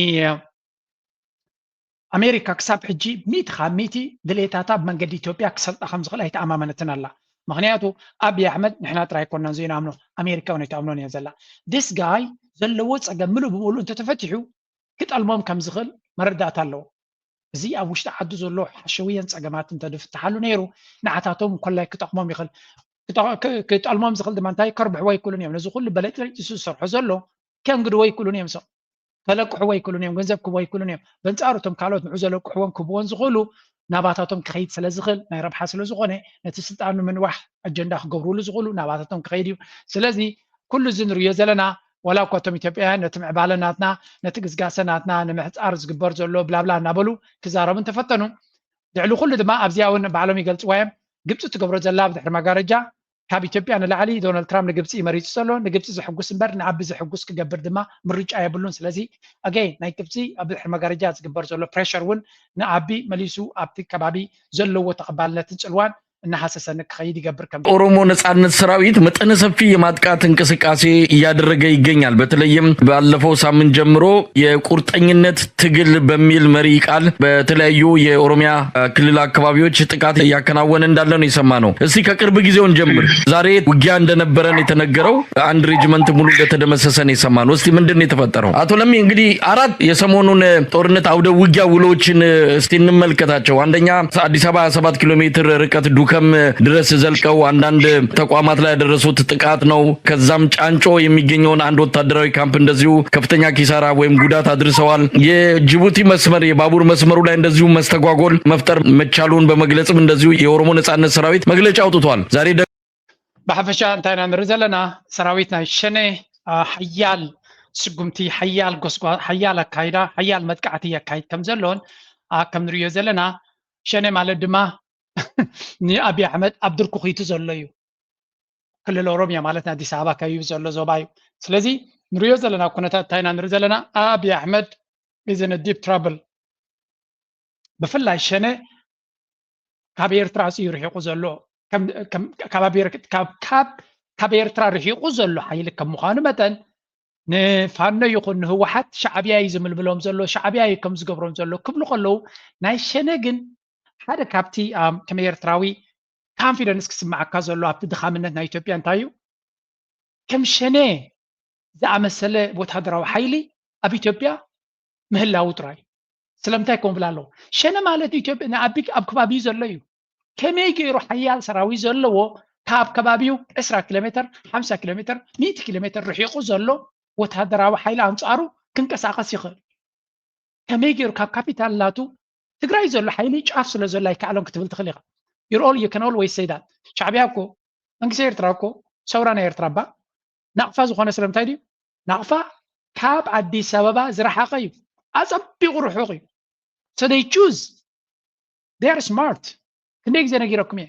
ኣሜሪካ ክሳብ ሕጂ ሚእቲ ካብ ሚእቲ ድሌታታ ብመንገዲ ኢትዮጵያ ክሰልጣ ከም ዝኽእል ኣይተኣማመነትን ኣላ። ምኽንያቱ ኣብይ ኣሕመድ ንሕና ጥራይ ኣይኮናን ዘይንኣምኖ ኣሜሪካ እውን ኣይትኣምኖን እያ ዘላ። This guy ዘለዎ ፀገም ምሉእ ብምሉእ እንተተፈቲሑ ክጠልሞም ከም ዝኽእል መረዳእታ ኣለዎ። እዚ ኣብ ውሽጢ ዓዱ ዘሎ ሓሸውየን ፀገማት እንተዝፍትሓሉ ነይሩ ንዓታቶም ኮላይ ክጠቕሞም ይኽእል። ክጠልሞም ዝኽእል ድማ እንታይ ከርብሕዎ ኣይክእሉን እዮም። ነዚ ኩሉ በለጭለጭ ዝሰርሖ ዘሎ ከንግድዎ ኣይክእሉን እዮም። ሰው ከለቅሕዎ ኣይክእሉን እዮም። ገንዘብ ክህቦ ኣይክእሉን እዮም። በንፃሩ እቶም ካልኦት ንዑ ዘለቅሕዎን ክህብዎን ዝኽእሉ ናባታቶም ክኸይድ ስለ ዝኽእል ናይ ረብሓ ስለ ዝኾነ ነቲ ስልጣን ንምንዋሕ ኣጀንዳ ክገብርሉ ዝኽእሉ ናባታቶም ክኸይድ እዩ። ስለዚ ኩሉ እዚ ንርእዮ ዘለና ዋላ እኳ እቶም ኢትዮጵያውያን ነቲ ምዕባለ ናትና ነቲ ግስጋሰ ናትና ንምሕፃር ዝግበር ዘሎ ብላብላ እናበሉ ክዛረቡ እንተፈተኑ ልዕሊ ኩሉ ድማ ኣብዚኣ እውን ባዕሎም ይገልፅዋ እዮም። ግብፂ ትገብሮ ዘላ ብድሕሪ መጋረጃ ካብ ኢትዮጵያ ንላዕሊ ዶናልድ ትራምፕ ንግብፂ እዩ መሪፁ ዘሎ። ንግብፂ ዝሕጉስ እምበር ንኣቢ ዝሕጉስ ክገብር ድማ ምርጫ የብሉን። ስለዚ ኣገይ ናይ ግብፂ ኣብ ድሕሪ መጋረጃ ዝግበር ዘሎ ፕሬሸር እውን ንኣቢ መሊሱ ኣብቲ ከባቢ ዘለዎ ተቐባልነትን ፅልዋን እናሃሰሰ ንክኸይድ ይገብር። ከም ኦሮሞ ነጻነት ሰራዊት መጠነ ሰፊ የማጥቃት እንቅስቃሴ እያደረገ ይገኛል። በተለይም ባለፈው ሳምንት ጀምሮ የቁርጠኝነት ትግል በሚል መሪ ቃል በተለያዩ የኦሮሚያ ክልል አካባቢዎች ጥቃት እያከናወነ እንዳለ ነው የሰማነው። እስቲ ከቅርብ ጊዜውን ጀምር። ዛሬ ውጊያ እንደነበረን የተነገረው አንድ ሬጅመንት ሙሉ እንደተደመሰሰ ነው የሰማነው። እስቲ ምንድን ነው የተፈጠረው? አቶ ለሚ፣ እንግዲህ አራት የሰሞኑን ጦርነት አውደ ውጊያ ውሎችን እስቲ እንመልከታቸው። አንደኛ አዲስ አበባ ሃያ ሰባት ኪሎ ሜትር ርቀት ዱከም ድረስ ዘልቀው አንዳንድ ተቋማት ላይ ያደረሱት ጥቃት ነው። ከዛም ጫንጮ የሚገኘውን አንድ ወታደራዊ ካምፕ እንደዚሁ ከፍተኛ ኪሳራ ወይም ጉዳት አድርሰዋል። የጅቡቲ መስመር የባቡር መስመሩ ላይ እንደዚሁ መስተጓጎል መፍጠር መቻሉን በመግለጽም እንደዚሁ የኦሮሞ ነጻነት ሰራዊት መግለጫ አውጥቷል። ዛሬ ብሓፈሻ እንታይ ኢና ንርኢ ዘለና? ሰራዊት ናይ ሸኔ ሓያል ስጉምቲ፣ ሓያል ጎስጓ፣ ሓያል ኣካይዳ፣ ሓያል መጥቃዕቲ የካይድ ከም ዘሎን ከም ንሪኦ ዘለና፣ ሸኔ ማለት ድማ ንኣብይ ኣሕመድ ኣብ ድርኩኺቱ ዘሎ እዩ። ክልል ኦሮሚያ ማለት ናይ ኣዲስ ኣበባ ከባቢ ዘሎ ዞባ እዩ። ስለዚ ንሪኦ ዘለና ኩነታት እንታይ ኢና ንርኢ ዘለና? ኣብይ ኣሕመድ is in a deep trouble። ብፍላይ ሸነ ካብ ኤርትራ ኣፅዩ ርሒቑ ዘሎ ካብ ኤርትራ ርሒቑ ዘሎ ሓይሊ ከም ምዃኑ መጠን ንፋኖ ይኹን ንህወሓት ሻዕብያ እዩ ዝምልምሎም ዘሎ፣ ሻዕብያ እዩ ከም ዝገብሮም ዘሎ ክብሉ ከለዉ ናይ ሸነ ግን ሓደ ካብቲ ከም ኤርትራዊ ካንፊደንስ ክስምዓካ ዘሎ ኣብቲ ድኻምነት ናይ ኢትዮጵያ እንታይ እዩ? ከም ሸኔ ዝኣመሰለ ወታደራዊ ሓይሊ ኣብ ኢትዮጵያ ምህላው ጥራይ። ስለምንታይ ከምኡ ይብል ኣለኹ? ሸነ ማለት ኢትዮጵያ ንኣቢ ኣብ ከባቢኡ ዘሎ እዩ። ከመይ ገይሩ ሓያል ሰራዊት ዘለዎ ካብ ከባቢኡ ዕስራ ኪሎ ሜትር፣ ሓምሳ ኪሎ ሜትር፣ ሚእቲ ኪሎ ሜትር ርሒቑ ዘሎ ወታደራዊ ሓይሊ ኣንጻሩ ክንቀሳቐስ ይኽእል? ከመይ ገይሩ ካብ ካፒታል ናቱ ትግራይ ዘሎ ሓይሊ ጫፍ ስለ ዘሎ ኣይከኣሎን ክትብል ትኽእል ኢኻ። You're all, you can always say that። ሻዕብያ እኮ መንግስቲ ኤርትራ እኮ ሰውራ ናይ ኤርትራ እባ ናቕፋ ዝኾነ ስለምንታይ ድዩ? ናቕፋ ካብ ኣዲስ ኣበባ ዝረሓቐ እዩ፣ ኣጸቢቑ ርሑቕ እዩ። So they choose, they are smart። ክንደይ ግዜ ነጊረኩም እየ።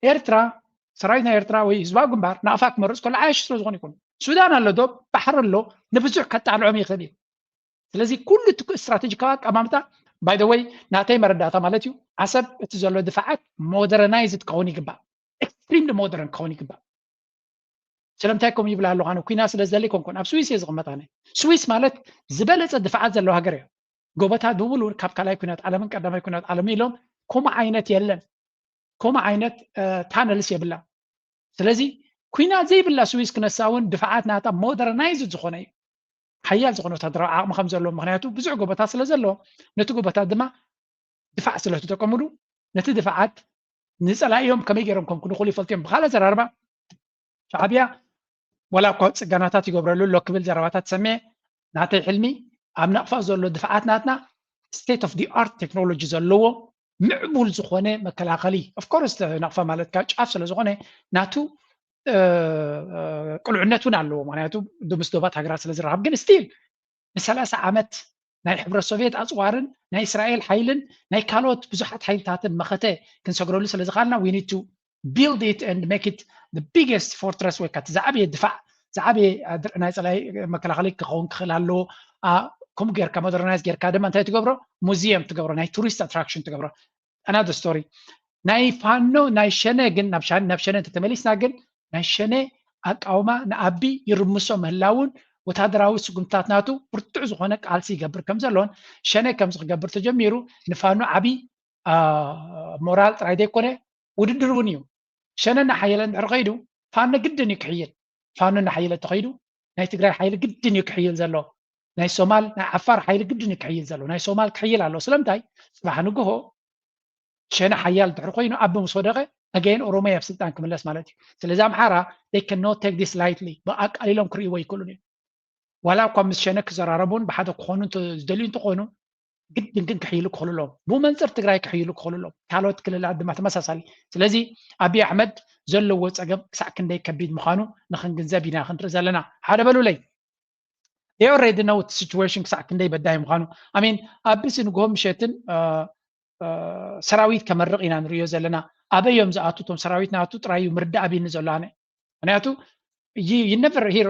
ኤርትራ፣ ሰራዊት ናይ ኤርትራ ወይ ህዝባዊ ግንባር ናቕፋ ክመርፅ ከሎ ዓያሹ ስለ ዝኾኑ ይኮኑ። ሱዳን ኣሎ ዶ፣ ባሕሪ ኣሎ፣ ንብዙሕ ከጣልዖም ይኽእል እዩ። ስለዚ ኩሉ እቲ ስትራቴጂካዊ ኣቀማምጣ፣ by the way፣ ናተይ መረዳእታ ማለት እዩ፣ ዓሰብ እቲ ዘሎ ድፋዓት ሞደረናይዝድ ክኸውን ይግባእ፣ ኤክስትሪምሊ ሞደርን ክኸውን ይግባእ። ስለምንታይ ከምኡ ይብል ኣለኹ? ኣነ ኩናት ስለ ዝደሊ ኣይኮንኩን፣ ኣብ ስዊስ እየ ዝቕመጥ ኣነ። ስዊስ ማለት ዝበለፀ ድፋዓት ዘለዎ ሃገር እያ። ጎቦታት ብምሉኡ ካብ ካልኣይ ኩናት ዓለምን ቀዳማይ ኩናት ዓለምን ኢሎም ከምኡ ዓይነት የለን። ከምኡ ዓይነት ታነልስ የብላ። ስለዚ ኩናት ዘይብላ ስዊስ ክነሳ እውን ድፋዓት ናታ ሞደርናይዝድ ዝኾነ እዩ፣ ሓያል ዝኾነ ወታደራዊ ዓቕሚ ከም ዘለዎ፣ ምክንያቱ ብዙሕ ጎቦታት ስለ ዘለዎ ነቲ ጎቦታት ድማ ድፋዕ ስለ ትጥቀምሉ ነቲ ድፋዓት ንፀላኢኦም ከመይ ገይሮም ከም ክንኽሉ ይፈልጡ እዮም። ብካልእ ኣዘራርባ ሻዕብያ ዋላ እኳ ፅገናታት ይገብረሉ ኣሎ ክብል ዘረባታት ሰሚዐ፣ ናተይ ሕልሚ ኣብ ናቕፋ ዘሎ ድፋዓት ናትና state of the art technology ዘለዎ ምዕቡል ዝኾነ መከላኸሊ፣ of course ናቕፋ ማለት ካብ ጫፍ ስለ ዝኾነ ናቱ ቅሉዕነት እውን ኣለዎ፣ ምክንያቱ ምስ ዶባት ሃገራት ስለ ዝረኸብ። ግን ስቲል ንሰላሳ ዓመት ናይ ሕብረት ሶቪየት ኣፅዋርን ናይ እስራኤል ሓይልን ናይ ካልኦት ብዙሓት ሓይልታትን መኸተ ክንሰግረሉ ስለ ዝኽኣልና we need to build it and make it the biggest fortress ወይ ከዓ ዝዓበየ ድፋዕ ዝዓበየ ናይ ፀላኢ መከላኸሊ ክኸውን ክኽእል ኣለዎ። ከምኡ ጌርካ ሞደርናይዝ ጌርካ ድማ እንታይ ትገብሮ? ሙዚየም ትገብሮ፣ ናይ ቱሪስት ኣትራክሽን ትገብሮ። Another story። ናይ ፋኖ ናይ ሸነ ግን ናብ ሸነ እንተተመሊስና ግን ናይ ሸነ ኣቃውማ ንኣቢ ይርምሶ ምህላውን ወታደራዊ ስጉምትታት ናቱ ብርቱዕ ዝኾነ ቃልሲ ይገብር ከም ዘሎን ሸነ ከምዚ ክገብር ተጀሚሩ ንፋኖ ዓቢ ሞራል ጥራይ ዘይኮነ ውድድር እውን እዩ። ሸነ እናሓየለ እንድሕር ከይዱ ፋኖ ግድን እዩ ክሕይል። ፋኖ እናሓየለ ተኸይዱ ናይ ትግራይ ሓይሊ ግድን እዩ ክሕይል ዘሎ። ናይ ሶማል ናይ ዓፋር ሓይሊ ግድን እዩ ክሕይል ዘሎ። ናይ ሶማል ክሕይል ኣሎ። ስለምንታይ? ፅባሕ ንግሆ ሸነ ሓያል ድሕሪ ኮይኑ ኣቢ ምስ ወደቐ ኣገይን ኦሮሞ ኣብ ስልጣን ክምለስ ማለት እዩ። ስለዚ ኣምሓራ they cannot take this lightly፣ ብኣቃሊሎም ክርእይዎ ይክእሉን እዮም። ዋላ እኳ ምስ ሸነ ክዘራረቡን ብሓደ ክኾኑ ዝደልዩ እንተኾኑ ግድን ግን ክሕይሉ ክኽእሉ ኣለዎም። ብኡ መንፅር ትግራይ ክሕይሉ ክኽእሉ ኣለዎም። ካልኦት ክልላት ድማ ተመሳሳሊ። ስለዚ ኣብይ ኣሕመድ ዘለዎ ፀገም ክሳዕ ክንደይ ከቢድ ምዃኑ ንክንግንዘብ ኢና ክንርኢ ዘለና። ሓደ በሉለይ። They already know situation ክሳዕ ክንደይ በዳሂ ምዃኑ። I mean ኣቢሲ ንግሆ ምሸትን ሰራዊት ከመርቕ ኢና ንሪኦ ዘለና። ኣበይ እዮም ዝኣቱ እቶም ሰራዊት ናቱ ጥራይ እዩ ምርዳእ ኣቢኒ ዘሎ ኣነ። ምክንያቱ you never hear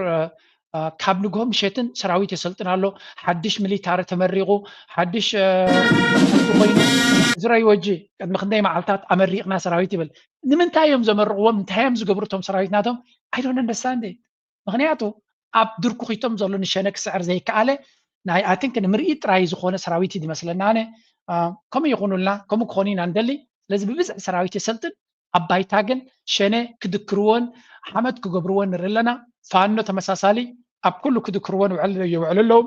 ካብ ንግሆ ምሸትን ሰራዊት የሰልጥን ኣሎ፣ ሓድሽ ሚሊታሪ ተመሪቑ፣ ሓድሽ ኮይኑ ዝረይ ወጂ ቅድሚ ክንደይ መዓልታት ኣመሪቕና ሰራዊት ይብል። ንምንታይ እዮም ዘመርቕዎም? እንታይ እዮም ዝገብሩ እቶም ሰራዊት ናቶም? I don't understand it። ምክንያቱ ኣብ ድርኩኺቶም ዘሎ ንሸነ ክስዕር ዘይከኣለ ናይ I think ንምርኢት ጥራይ ዝኾነ ሰራዊት እዩ ዝመስለና ኣነ። ከምኡ ይኹኑልና፣ ከምኡ ክኾኑ ኢና ንደሊ። ስለዚ ብብዝሒ ሰራዊት የሰልጥን፣ ኣብ ባይታ ግን ሸነ ክድክርዎን ሓመድ ክገብርዎን ንርኢ ኣለና። ፋኖ ተመሳሳሊ ኣብ ኩሉ ክድክርዎን ይውዕሉ ኣለዉ።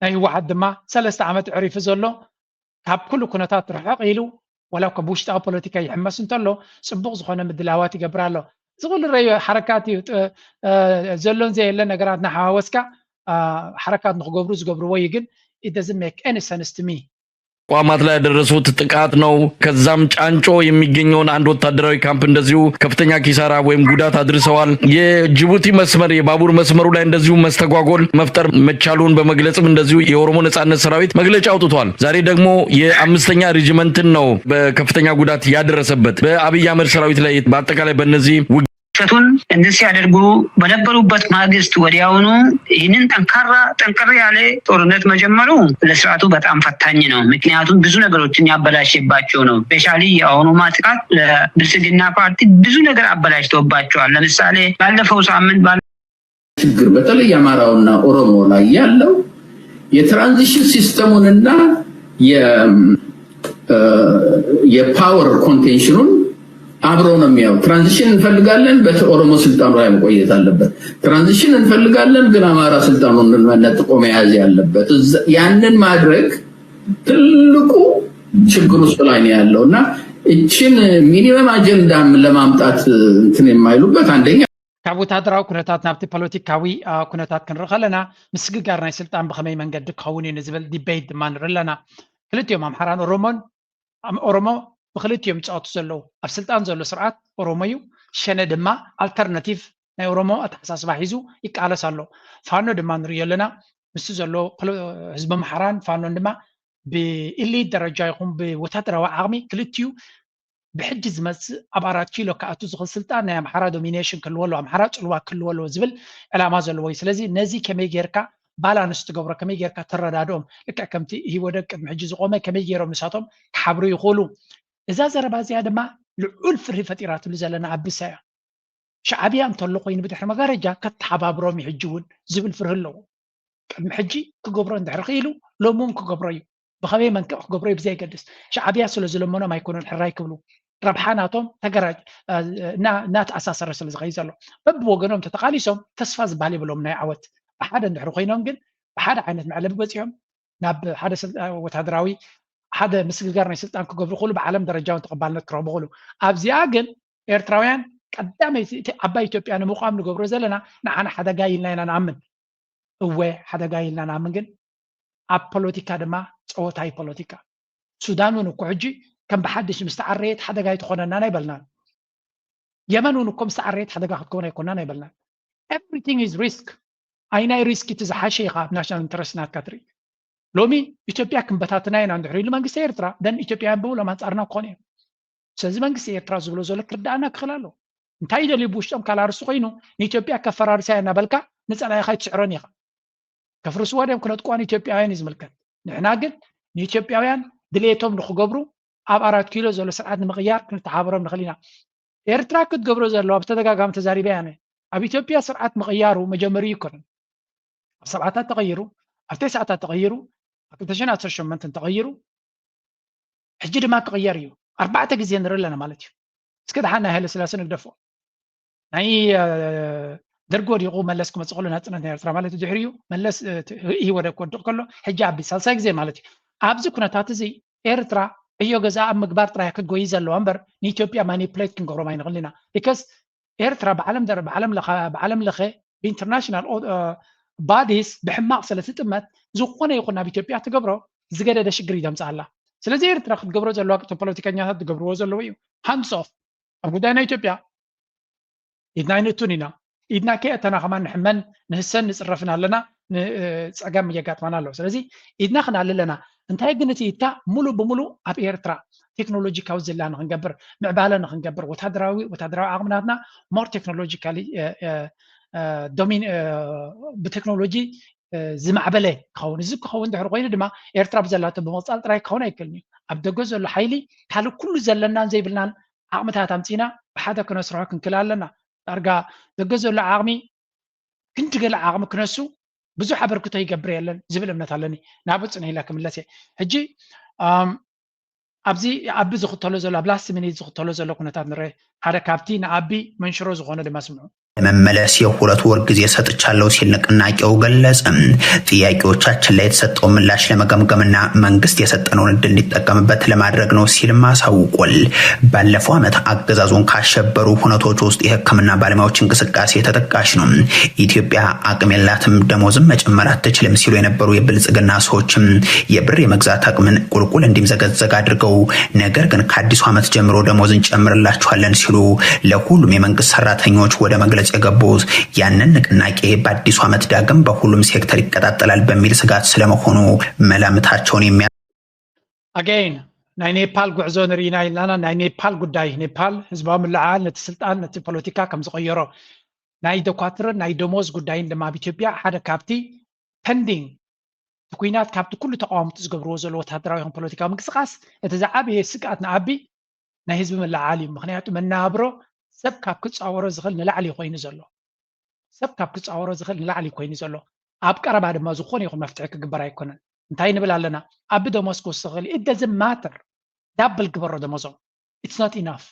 ናይ ህወሓት ድማ ሰለስተ ዓመት ዕሪፉ ዘሎ ካብ ኩሉ ኩነታት ርሕቕ ኢሉ ዋላ እኳ ብውሽጣዊ ፖለቲካ ይሕመስ እንተሎ ፅቡቕ ዝኾነ ምድላዋት ይገብር ኣሎ። እዚ ኩሉ ረዮ ሓረካት እዩ። ዘሎን ዘየለ ነገራት ናሓዋወስካ ሓረካት ንክገብሩ ዝገብርዎ እዩ። ግን it doesn't make any sense to me። ተቋማት ላይ ያደረሱት ጥቃት ነው። ከዛም ጫንጮ የሚገኘውን አንድ ወታደራዊ ካምፕ እንደዚሁ ከፍተኛ ኪሳራ ወይም ጉዳት አድርሰዋል። የጅቡቲ መስመር የባቡር መስመሩ ላይ እንደዚሁ መስተጓጎል መፍጠር መቻሉን በመግለጽም እንደዚሁ የኦሮሞ ነጻነት ሰራዊት መግለጫ አውጥቷል። ዛሬ ደግሞ የአምስተኛ ሪጅመንትን ነው በከፍተኛ ጉዳት ያደረሰበት። በአብይ አህመድ ሰራዊት ላይ በአጠቃላይ በእነዚህ ውግ ሸቱን እንዲህ ሲያደርጉ በነበሩበት ማግስት ወዲያውኑ ይህንን ጠንካራ ጠንከር ያለ ጦርነት መጀመሩ ለስርዓቱ በጣም ፈታኝ ነው። ምክንያቱም ብዙ ነገሮችን ያበላሸባቸው ነው። ስፔሻሊ የአሁኑ ማጥቃት ለብልጽግና ፓርቲ ብዙ ነገር አበላሽቶባቸዋል። ለምሳሌ ባለፈው ሳምንት ችግር በተለይ የአማራውና ኦሮሞ ላይ ያለው የትራንዚሽን ሲስተሙንና የፓወር ኮንቴንሽኑን አብሮ ነው የሚያው። ትራንዚሽን እንፈልጋለን፣ በኦሮሞ ስልጣኑ ላይ መቆየት አለበት። ትራንዚሽን እንፈልጋለን፣ ግን አማራ ስልጣኑን ነጥቆ መያዝ ያለበት። ያንን ማድረግ ትልቁ ችግር ውስጥ ላይ ነው ያለው እና እችን ሚኒመም አጀንዳም ለማምጣት እንትን የማይሉበት አንደኛ ካብ ወታደራዊ ኩነታት ናብቲ ፖለቲካዊ ኩነታት ክንርኢ ከለና ምስግጋር ናይ ስልጣን ብኸመይ መንገዲ ክኸውን እዩ ንዝብል ዲቤት ድማ ንርኢ ኣለና። ክልቲኦም ኣምሓራን ኦሮሞን ኦሮሞ ብክልቲኦም ይፃወቱ ዘለዉ። ኣብ ስልጣን ዘሎ ስርዓት ኦሮሞ እዩ። ሸነ ድማ ኣልተርናቲቭ ናይ ኦሮሞ ኣተሓሳስባ ሒዙ ይቃለስ ኣሎ። ፋኖ ድማ ንሪኦ ኣለና። ምስ ዘሎ ህዝቢ ኣምሓራን ፋኖን ድማ ብኢሊት ደረጃ ይኹን ብወታደራዊ ዓቕሚ ክልቲኡ ብሕጂ ዝመፅእ ኣብ ኣራት ኪሎ ክኣቱ ዝኽእል ስልጣን ናይ ኣምሓራ ዶሚኔሽን ክህልዎ ኣለዎ፣ ኣምሓራ ፅልዋ ክህልዎ ኣለዎ ዝብል ዕላማ ዘለዎ እዩ። ስለዚ ነዚ ከመይ ጌርካ ባላንስ ትገብሮ፣ ከመይ ጌርካ ተረዳድኦም፣ ልክዕ ከምቲ ኢህወደግ ቅድሚ ሕጂ ዝቆመ ከመይ ጌሮም ንሳቶም ክሓብሩ ይኽእሉ። እዛ ዘረባ እዚኣ ድማ ልዑል ፍርሂ ፈጢራትሉ ዘለና ኣቢሳ እያ። ሻዕብያ እንተሎ ኮይኑ ብድሕሪ መጋረጃ ከተሓባብሮም እዩ ሕጂ እውን ዝብል ፍርሂ ኣለዎ። ቅድሚ ሕጂ ክገብሮ እንድሕር ክኢሉ ሎሚ እውን ክገብሮ እዩ። ብኸመይ መንክዕ ክገብሮ እዩ ብዘየገድስ ሻዕብያ ስለ ዝለመኖም ኣይኮኑን ሕራይ ክብሉ። ረብሓ ናቶም ተገራጅ እናተኣሳሰረ ስለ ዝኸይድ ዘሎ በብወገኖም ተተቓሊሶም ተስፋ ዝበሃል የብሎም ናይ ዓወት። ብሓደ እንድሕር ኮይኖም ግን ብሓደ ዓይነት መዕለቢ በፂሖም ናብ ሓደ ወታደራዊ ሓደ ምስግጋር ናይ ስልጣን ክገብሩ ክእሉ ብዓለም ደረጃ እውን ተቐባልነት ክረኽቡ ክእሉ። ኣብዚኣ ግን ኤርትራውያን ቀዳመይቲ እቲ ዓባይ ኢትዮጵያ ንምቋም ንገብሮ ዘለና ንዓና ሓደጋ ኢልና ኢና ንኣምን። እወ ሓደጋ ኢልና ንኣምን፣ ግን ኣብ ፖለቲካ ድማ ፀወታ እዩ ፖለቲካ። ሱዳን እውን እኮ ሕጂ ከም ብሓድሽ ምስ ተዓረየት ሓደጋ ኣይትኾነናን ኣይበልናን። የመን እውን እኮ ምስ ተዓረየት ሓደጋ ክትከውን ኣይኮናን ኣይበልናን። Everything is risk። ኣይናይ ሪስክ እቲ ዝሓሸ ኢኻ ኣብ ናሽናል ኢንተረስት ናትካ ትርኢ። ሎሚ ኢትዮጵያ ክንበታትና ኢና እንድሕር ኢሉ መንግስቲ ኤርትራ ደን ኢትዮጵያውያን ብምሎም ኣንፃርና ክኾኑ እዮም። ስለዚ መንግስቲ ኤርትራ ዝብሎ ዘሎ ክርዳኣና ክኽእል ኣለዎ። እንታይ ይደልዩ ብውሽጦም ካላርሱ ኮይኑ ንኢትዮጵያ ከፈራርሳ እያ እናበልካ ንፀላኢኻ ኣይትስዕሮን ኢኻ። ከፍርስዋ ድዮም ክነጥቋ ንኢትዮጵያውያን እዩ ዝምልከት። ንሕና ግን ንኢትዮጵያውያን ድሌቶም ንክገብሩ ኣብ ኣራት ኪሎ ዘሎ ስርዓት ንምቕያር ክንተሓባበሮም ንኽእል ኢና። ኤርትራ ክትገብሮ ዘለዋ ብተደጋጋሚ ተዛሪበ እያ። ኣብ ኢትዮጵያ ስርዓት ምቕያሩ መጀመሪ ይኮነን። ኣብ ሰብዓታት ተቐይሩ፣ ኣብ ተስዓታት ተቐይሩ፣ ኣብ ክልተ ሽሕን ዓሰርተ ሸሞንተን ተቐይሩ፣ ሕጂ ድማ ክቕየር እዩ። ኣርባዕተ ግዜ ንርኢ ኣለና ማለት እዩ። እስከ ደሓን ናይ ሃይለ ስላሴ ንግደፎ። ናይ ደርጊ ወዲቑ መለስ ክመፅእ ከሎ ናፅነት ናይ ኤርትራ ማለት እዩ። ድሕሪኡ መለስ ኢህወደግ ክወድቕ ከሎ ሕጂ ኣቢ ሳልሳይ ግዜ ማለት እዩ። ኣብዚ ኩነታት እዚ ኤርትራ ዕዮ ገዛ ኣብ ምግባር ጥራይ ክትጎይ ዘለዋ እምበር ንኢትዮጵያ ማኒፕሌት ክንገብሮም ኣይንኽእል ኢና። ቢካስ ኤርትራ ብዓለም ደረ ብዓለም ለኸ ብዓለም ለኸ ብኢንተርናሽናል ባዲስ ብሕማቕ ስለ ትጥመት ዝኾነ ይኹን ናብ ኢትዮጵያ ትገብሮ ዝገደደ ሽግር እዩ ዘምፅኣላ። ስለዚ ኤርትራ ክትገብሮ ዘለዋ እቶም ፖለቲከኛታት ዝገብርዎ ዘለዉ እዩ። ሃንድስ ኦፍ ኣብ ጉዳይ ናይ ኢትዮጵያ ኢድና ኣይነእቱን ኢና። ኢድና ከየእተና ከማን ንሕመን ንህሰን ንፅረፍን ኣለና፣ ፀገም የጋጥመና ኣለዎ። ስለዚ ኢድና ክነእቱ ኣለና። እንታይ ግን እቲ እታ ሙሉ ብሙሉ ኣብ ኤርትራ ቴክኖሎጂካዊ ዝላ ንክንገብር፣ ምዕባለ ንክንገብር፣ ወታደራዊ ወታደራዊ ዓቕምናትና more technologically ብቴክኖሎጂ ዝማዕበለ ክኸውን። እዚ ክኸውን ድሕሪ ኮይኑ ድማ ኤርትራ ብዘላቶ ብምቕፃል ጥራይ ክኸውን ኣይክእልን እዩ። ኣብ ደገ ዘሎ ሓይሊ ካልእ ኩሉ ዘለናን ዘይብልናን ዓቕምታት ኣምፂና ብሓደ ክነስርሖ ክንክእል ኣለና። ዳርጋ ደገ ዘሎ ዓቕሚ ክንዲ ገለ ዓቕሚ ክነሱ ብዙሕ ኣበርክቶ ይገብር የለን ዝብል እምነት ኣለኒ። ናብኡ ፅንሕ ኢለ ክምለስ እየ። ሕጂ ኣብዚ ኣቢ ዝኽተሎ ዘሎ ኣብ last minute ዝኽተሎ ዘሎ ኩነታት ንርአ። ሓደ ካብቲ ንኣቢ መንሽሮ ዝኾነ ድማ ስምዑ። ለመመለስ የሁለት ወር ጊዜ ሰጥቻለሁ ሲል ንቅናቄው ገለጸ። ጥያቄዎቻችን ላይ የተሰጠው ምላሽ ለመገምገምና መንግስት የሰጠነውን እድል እንዲጠቀምበት ለማድረግ ነው ሲልም አሳውቋል። ባለፈው ዓመት አገዛዙን ካሸበሩ ሁነቶች ውስጥ የህክምና ባለሙያዎች እንቅስቃሴ ተጠቃሽ ነው። ኢትዮጵያ አቅም የላትም፣ ደሞዝም መጨመር አትችልም ሲሉ የነበሩ የብልጽግና ሰዎችም የብር የመግዛት አቅምን ቁልቁል እንዲምዘገዘግ አድርገው፣ ነገር ግን ከአዲሱ ዓመት ጀምሮ ደሞዝ እንጨምርላችኋለን ሲሉ ለሁሉም የመንግስት ሰራተኞች ወደ መግለጽ የገቡት ያንን ንቅናቄ በአዲሱ ዓመት ዳግም በሁሉም ሴክተር ይቀጣጠላል በሚል ስጋት ስለመሆኑ መላምታቸውን የሚያ Again ናይ ኔፓል ጉዕዞ ንርኢና ኢልናና። ናይ ኔፓል ጉዳይ፣ ኔፓል ህዝባዊ ምልዕዓል ነቲ ስልጣን ነቲ ፖለቲካ ከም ዝቐየሮ፣ ናይ ደኳትርን ናይ ደሞዝ ጉዳይን ድማ ኣብ ኢትዮጵያ ሓደ ካብቲ pending እቲ ኩናት ካብቲ ኩሉ ተቃወምቲ ዝገብርዎ ዘሎ ወታደራዊ ይኹን ፖለቲካዊ ምንቅስቃስ እቲ ዝዓበየ ስግኣት ንኣቢ ናይ ህዝቢ ምልዓል እዩ። ምክንያቱ መናብሮ ሰብ ካብ ክፃወሮ ዝኽእል ንላዕሊ ኮይኑ ዘሎ ሰብ ካብ ክፃወሮ ዝኽእል ንላዕሊ ኮይኑ ዘሎ ኣብ ቀረባ ድማ ዝኾነ ይኹን መፍትሒ ክግበር ኣይኮነን። እንታይ ንብል ኣለና? ኣቢ ደሞዝ ክወስኽ ይኽእል እዩ። It doesn't matter። ዳብል ግበሮ ደሞዞም። It's not enough።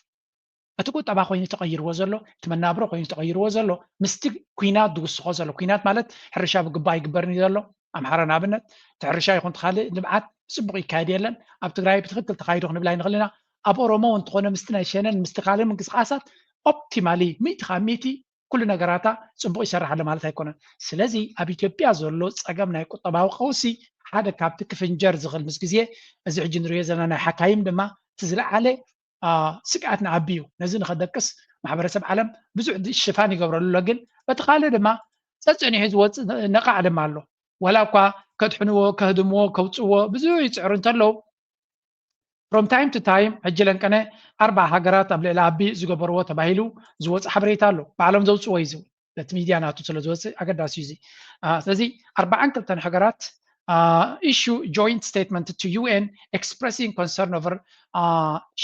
እቲ ቁጠባ ኮይኑ ተቐይርዎ ዘሎ፣ እቲ መናብሮ ኮይኑ ተቐይርዎ ዘሎ ምስቲ ኩናት ዝውስኾ ዘሎ። ኩናት ማለት ሕርሻ ብግባ ይግበርን እዩ ዘሎ። ኣምሓራ ንኣብነት እቲ ሕርሻ ይኹን ካልእ ልምዓት ብፅቡቕ ይካየድ የለን። ኣብ ትግራይ ብትኽክል ተኻይዶ ክንብል ኣይንኽእል ኢና። ኣብ ኦሮሞ እውን እንተኾነ ምስቲ ናይ ሸነን ምስቲ ካልእ ምንቅስቃሳት ኦፕቲማሊ ሚእቲ ካብ ሚእቲ ኩሉ ነገራታ ፅቡቕ ይሰርሕ ኣሎ ማለት ኣይኮነን። ስለዚ ኣብ ኢትዮጵያ ዘሎ ፀገም ናይ ቁጠባዊ ቀውሲ ሓደ ካብቲ ክፍንጀር ዝኽእል ምስ ግዜ እዚ ሕጂ ንሪኦ ዘለና ናይ ሓካይም ድማ እቲ ዝለዓለ ስግኣት ንኣቢ እዩ። ነዚ ንኸደቅስ ማሕበረሰብ ዓለም ብዙሕ ሽፋን ይገብረሉ ኣሎ። ግን በቲ ካልእ ድማ ፀፅኒሑ ዝወፅእ ነቓዕ ድማ ኣሎ። ዋላ እኳ ከድሕንዎ፣ ከህድምዎ፣ ከውፅዎ ብዙሕ ይፅዕሩ እንተለዉ from time to time ሕጂ ለንቀነ ኣርባዓ ሃገራት ኣብ ልዕሊ ኣቢ ዝገበርዎ ተባሂሉ ዝወፅእ ሓበሬታ ኣሎ። ባዕሎም ዘውፅዎ እዩ። በቲ ሚድያ ናቱ ስለ ዝወፅእ ኣገዳሲ እዩ እዚ። ስለዚ ኣርባዓን ክልተን ሃገራት issue joint statement to U N expressing concern over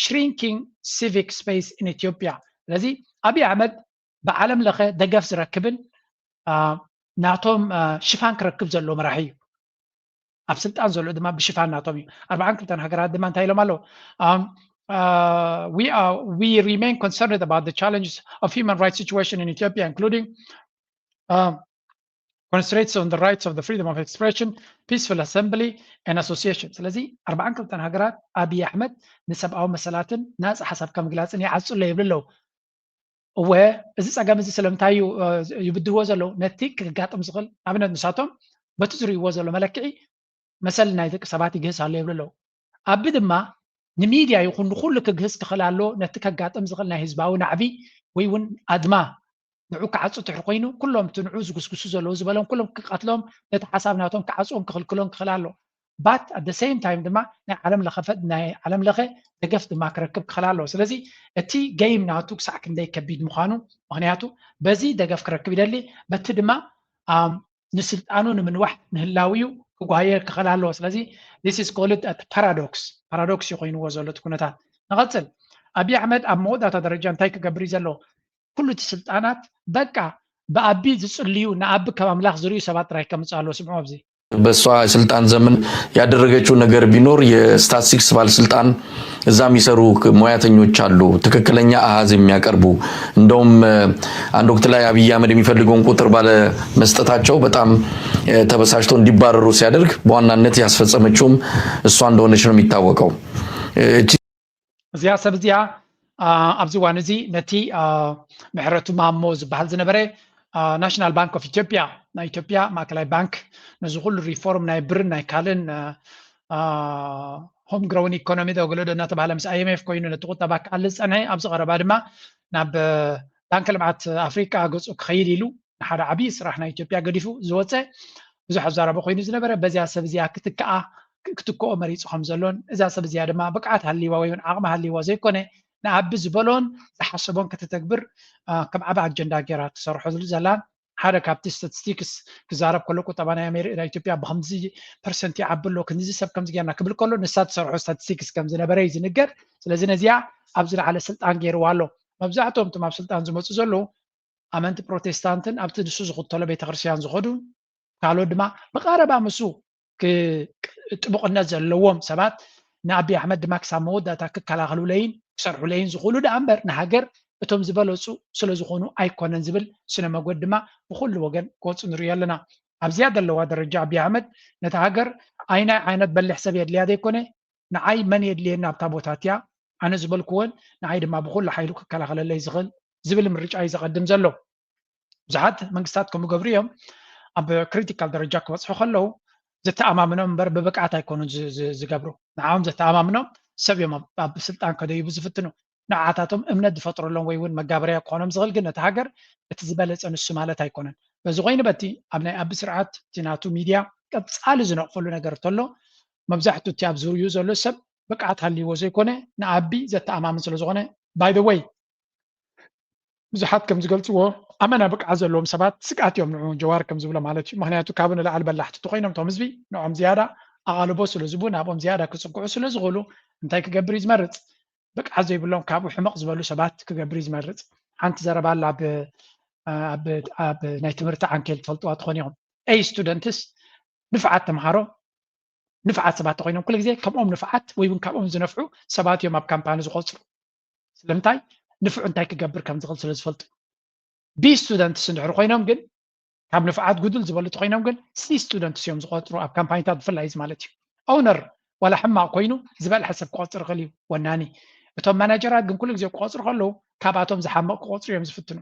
shrinking civic space in Ethiopia። ስለዚ ኣብይ ኣሕመድ ብዓለም ለኸ ደገፍ ዝረክብን ናቶም ሽፋን ክረክብ ዘለዎ መራሒ እዩ። ኣብ ስልጣን ዘሎ ድማ ብሽፋን ናቶም እዩ። ኣርባዓን ክልተን ሃገራት ድማ እንታይ ኢሎም ኣለዉ? We are we remain concerned about the challenges of human rights situation in Ethiopia, including um, constraints on the rights of the freedom of expression, peaceful assembly and association። ስለዚ ኣርባዓን ክልተን ሃገራት ኣብይ ኣሕመድ ንሰብኣዊ መሰላትን ናፃ ሓሳብካ ምግላፅን ይዓፅሎ ይብሉ ኣለዉ። እወ፣ እዚ ፀገም እዚ ስለምንታይ እዩ ይብድህዎ ዘለዉ? ነቲ ክጋጥም ዝኽእል ኣብነት ንሳቶም በቲ ዝርእይዎ ዘሎ መለክዒ መሰል ናይ ደቂ ሰባት ይግህስ ኣሎ ይብሉ ኣለዉ። ኣቢ ድማ ንሚድያ ይኹን ንኩሉ ክግህስ ክኽእል ኣለዎ። ነቲ ከጋጥም ዝኽእል ናይ ህዝባዊ ናዕቢ ወይ እውን ኣድማ ንዑ ክዓፁ ትሕር ኮይኑ ኩሎም እቲ ንዑ ዝጉስጉሱ ዘለዉ ዝበሎም ኩሎም ክቀትሎም ነቲ ሓሳብ ናቶም ክዓፅዎም ክኽልክሎም ክኽእል ኣሎ። But at the same time ድማ ናይ ዓለም ለኸ ፈድ ናይ ዓለም ለኸ ደገፍ ድማ ክረክብ ክኽእል ኣለዎ። ስለዚ እቲ game ናቱ ክሳዕ ክንደይ ከቢድ ምዃኑ፣ ምክንያቱ በዚ ደገፍ ክረክብ ይደሊ፣ በቲ ድማ ንስልጣኑ ንምንዋሕ ንህላዊኡ ክጓየ ክኽእል ኣለዎ። ስለዚ this is called paradox paradox እዩ ኮይንዎ ዘሎ እቲ ኩነታት። ንቐፅል። ኣብይ ኣሕመድ ኣብ መወዳእታ ደረጃ እንታይ ክገብር እዩ ዘለዎ? ኩሉ እቲ ስልጣናት በቃ ብኣቢ ዝፅልዩ ንኣቢ ከም ኣምላኽ ዝርእዩ ሰባት ጥራይ ከምፅእ ኣለዎ። ስምዑ ኣብዚ በእሷ ስልጣን ዘመን ያደረገችው ነገር ቢኖር የስታትስቲክስ ባለስልጣን እዛ የሚሰሩ ሙያተኞች አሉ፣ ትክክለኛ አሃዝ የሚያቀርቡ። እንደውም አንድ ወቅት ላይ አብይ አህመድ የሚፈልገውን ቁጥር ባለመስጠታቸው በጣም ተበሳጭቶ እንዲባረሩ ሲያደርግ በዋናነት ያስፈጸመችውም እሷ እንደሆነች ነው የሚታወቀው። እዚኣ ሰብ እዚኣ ኣብዚ እዋን እዚ ነቲ ምሕረቱ ማሞ ዝበሃል ዝነበረ ናሽናል ባንክ ኦፍ ኢትዮጵያ፣ ናይ ኢትዮጵያ ማእከላይ ባንክ ነዚ ኩሉ ሪፎርም ናይ ብርን ናይ ካልእን ሆም ግሮውን ኢኮኖሚ ዶ ገለ ዶ እናተባሃለ ምስ ኣይኤምኤፍ ኮይኑ ነቲ ቁጠባ ክኣሊ ዝፀንሐ፣ ኣብዚ ቀረባ ድማ ናብ ባንክ ልምዓት ኣፍሪቃ ገፁ ክኸይድ ኢሉ ንሓደ ዓብዪ ስራሕ ናይ ኢትዮጵያ ገዲፉ ዝወፀ ብዙሕ ኣዛራቢ ኮይኑ ዝነበረ፣ በዚያ ሰብ እዚኣ ክትከኣ ክትክኦ መሪፁ ከም ዘሎን እዛ ሰብ እዚኣ ድማ ብቅዓት ሃልይዋ ወይ እውን ዓቕሚ ሃልይዋ ዘይኮነ ንኣቢ ዝበሎን ዝሓሰቦን ከተተግብር ከም ዓብ ኣጀንዳ ገይራ ትሰርሖ ዘላን ሓደ ካብቲ ስታቲስቲክስ ክዛረብ ከሎ ቁጠባ ናይ ኣሜሪ ናይ ኢትዮጵያ ብከምዚ ፐርሰንት ይዓቢ ኣሎ ክንዚ ሰብ ከምዚ ጌርና ክብል ከሎ ንሳ ትሰርሖ ስታቲስቲክስ ከም ዝነበረ እዩ ዝንገር። ስለዚ ነዚኣ ኣብ ዝለዓለ ስልጣን ገይርዋ ኣሎ። መብዛሕትኦም እቶም ኣብ ስልጣን ዝመፁ ዘለዉ ኣመንቲ ፕሮቴስታንትን ኣብቲ ንሱ ዝኽተሎ ቤተክርስትያን ዝኸዱ ካልኦት ድማ ብቐረባ ምስኡ ጥቡቕነት ዘለዎም ሰባት ንኣቢ ኣሕመድ ድማ ክሳብ መወዳእታ ክከላኸሉለይን ክሰርሑለይን ዝኽእሉ ደኣ እምበር ንሃገር እቶም ዝበለፁ ስለ ዝኾኑ ኣይኮነን ዝብል ስነ መጎት ድማ ብኩሉ ወገን ክወፁ ንሪኦ ኣለና። ኣብዚኣ ዘለዋ ደረጃ ኣቢ ኣሕመድ ነቲ ሃገር ኣይናይ ዓይነት በሊሕ ሰብ የድልያ ዘይኮነ ንዓይ መን የድልየና ኣብታ ቦታ እቲያ ኣነ ዝበልክዎን ንዓይ ድማ ብኩሉ ሓይሉ ክከላኸለለይ ዝኽእል ዝብል ምርጫ እዩ ዘቐድም ዘሎ። ብዙሓት መንግስታት ከምኡ ገብሩ እዮም ኣብ ክሪቲካል ደረጃ ክበፅሑ ከለዉ ዘተኣማምኖም እምበር ብብቅዓት ኣይኮኑን ዝገብሩ ንዓኦም ዘተኣማምኖም ሰብ እዮም ኣብ ስልጣን ከደይቡ ዝፍትኑ ንዓታቶም እምነት ዝፈጥረሎም ወይ እውን መጋበርያ ክኾኖም ዝኽእል ግን ነቲ ሃገር እቲ ዝበለፀ ንሱ ማለት ኣይኮነን በዚ ኮይኑ በቲ ኣብ ናይ ኣቢ ስርዓት እቲ ናቱ ሚድያ ቀፃሊ ዝነቕፈሉ ነገር ተሎ መብዛሕቱ እቲ ኣብ ዝርዩ ዘሎ ሰብ ብቅዓት ሃልይዎ ዘይኮነ ንኣቢ ዘተኣማምን ስለዝኾነ by the way ብዙሓት ከም ዝገልፅዎ ኣመና ብቅዓት ዘለዎም ሰባት ስግኣት እዮም ንዑ ጀዋር ከም ዝብሎ ማለት እዩ ምክንያቱ ካብ ንላዕሊ በላሕቲ እንተኮይኖም እቶም ህዝቢ ንዖም ዝያዳ ኣቓልቦ ስለ ዝቡ ናብኦም ዝያዳ ክፅግዑ ስለ ዝኽእሉ እንታይ ክገብር እዩ ዝመርፅ ብቅዓት ዘይብሎም ካብኡ ሕመቕ ዝበሉ ሰባት ክገብር እዩ ዝመርፅ ሓንቲ ዘረባ ኣላ ኣብ ናይ ትምህርቲ ዓንኬል ትፈልጥዋ ትኾን ኢኹም A students ንፍዓት ተምሃሮ ንፍዓት ሰባት ተኮይኖም ኩሉ ግዜ ከምኦም ንፍዓት ወይ እውን ካብኦም ዝነፍዑ ሰባት እዮም ኣብ ካምፓኒ ዝቆፅሩ ስለምንታይ ንፍዑ እንታይ ክገብር ከም ዝኽእል ስለ ዝፈልጡ B students እንድሕር ኮይኖም ግን ካብ ንፍዓት ጉድል ዝበሉ ተኮይኖም ግን C students እዮም ዝቆፅሩ ኣብ ካምፓኒታት ብፍላይ እዚ ማለት እዩ ኦውነር ዋላ ሕማቕ ኮይኑ ዝበልሐ ሰብ ክቆፅር ይኽእል እዩ ወናኒ እቶም ማናጀራት ግን ኩሉ ግዜ ክቆፅሩ ከለዉ ካብኣቶም ዝሓምቕ ክቆፅሩ እዮም ዝፍትኑ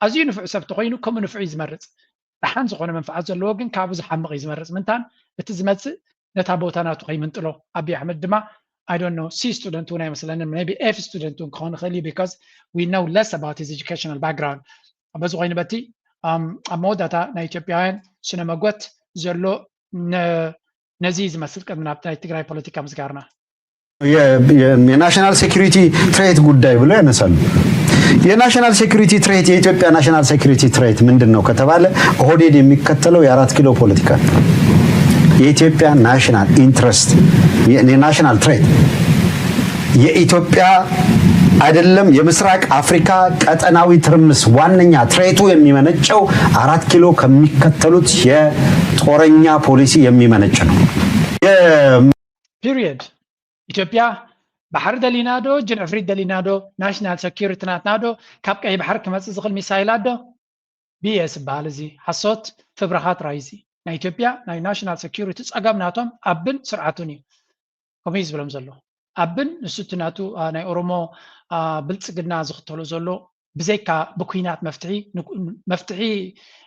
ኣዝዩ ንፉዕ ሰብ ተኮይኑ ከምኡ ንፉዕ እዩ ዝመርፅ። ደሓን ዝኾነ መንፍዓት ዘለዎ ግን ካብኡ ዝሓምቕ እዩ ዝመርፅ። ምንታን እቲ ዝመፅእ ነታ ቦታ ናቱ ከይምንጥሎ። ኣቢ ኣሕመድ ድማ I don't know C student እውን ኣይመስለንን maybe F student እውን ክኸውን ይኽእል እዩ because we know less about his educational background። በዚ ኮይኑ በቲ ኣብ መወዳእታ ናይ ኢትዮጵያውያን ስነ መጎት ዘሎ ነዚ ዝመስል ቅድሚ ናብቲ ናይ ትግራይ ፖለቲካ ምስጋርና። የ national security threat ጉዳይ ብሎ ያነሳሉ። የ national security threat የኢትዮጵያ national security threat ምንድን ነው ከተባለ ኦህዴድ የሚከተለው የአራት ኪሎ ፖለቲካ የኢትዮጵያ national interest የ national threat የኢትዮጵያ አይደለም የምስራቅ አፍሪካ ቀጠናዊ ትርምስ ዋነኛ threat ኡ የሚመነጨው አራት ኪሎ ከሚከተሉት የጦረኛ policy የሚመነጭ ነው። period ኢትዮጵያ ባሕሪ ደሊና ዶ ጅንዕፍሪት ደሊና ዶ national security ናትና ዶ ካብ ቀይ ባሕሪ ክመፅእ ዝኽእል ሚሳይላት ዶ? ቢኤስ ይበሃል እዚ ሓሶት ፍብረኻ ጥራይ እዚ ናይ ኢትዮጵያ ናይ national security ፀገም ናቶም ኣብን ስርዓቱን እዩ ከምኡ እዩ ዝብሎም ዘሎ ኣብን ንሱ እቲ ናቱ ናይ ኦሮሞ ብልፅግና ዝኽተሎ ዘሎ ብዘይካ ብኩናት መፍትሒ መፍትሒ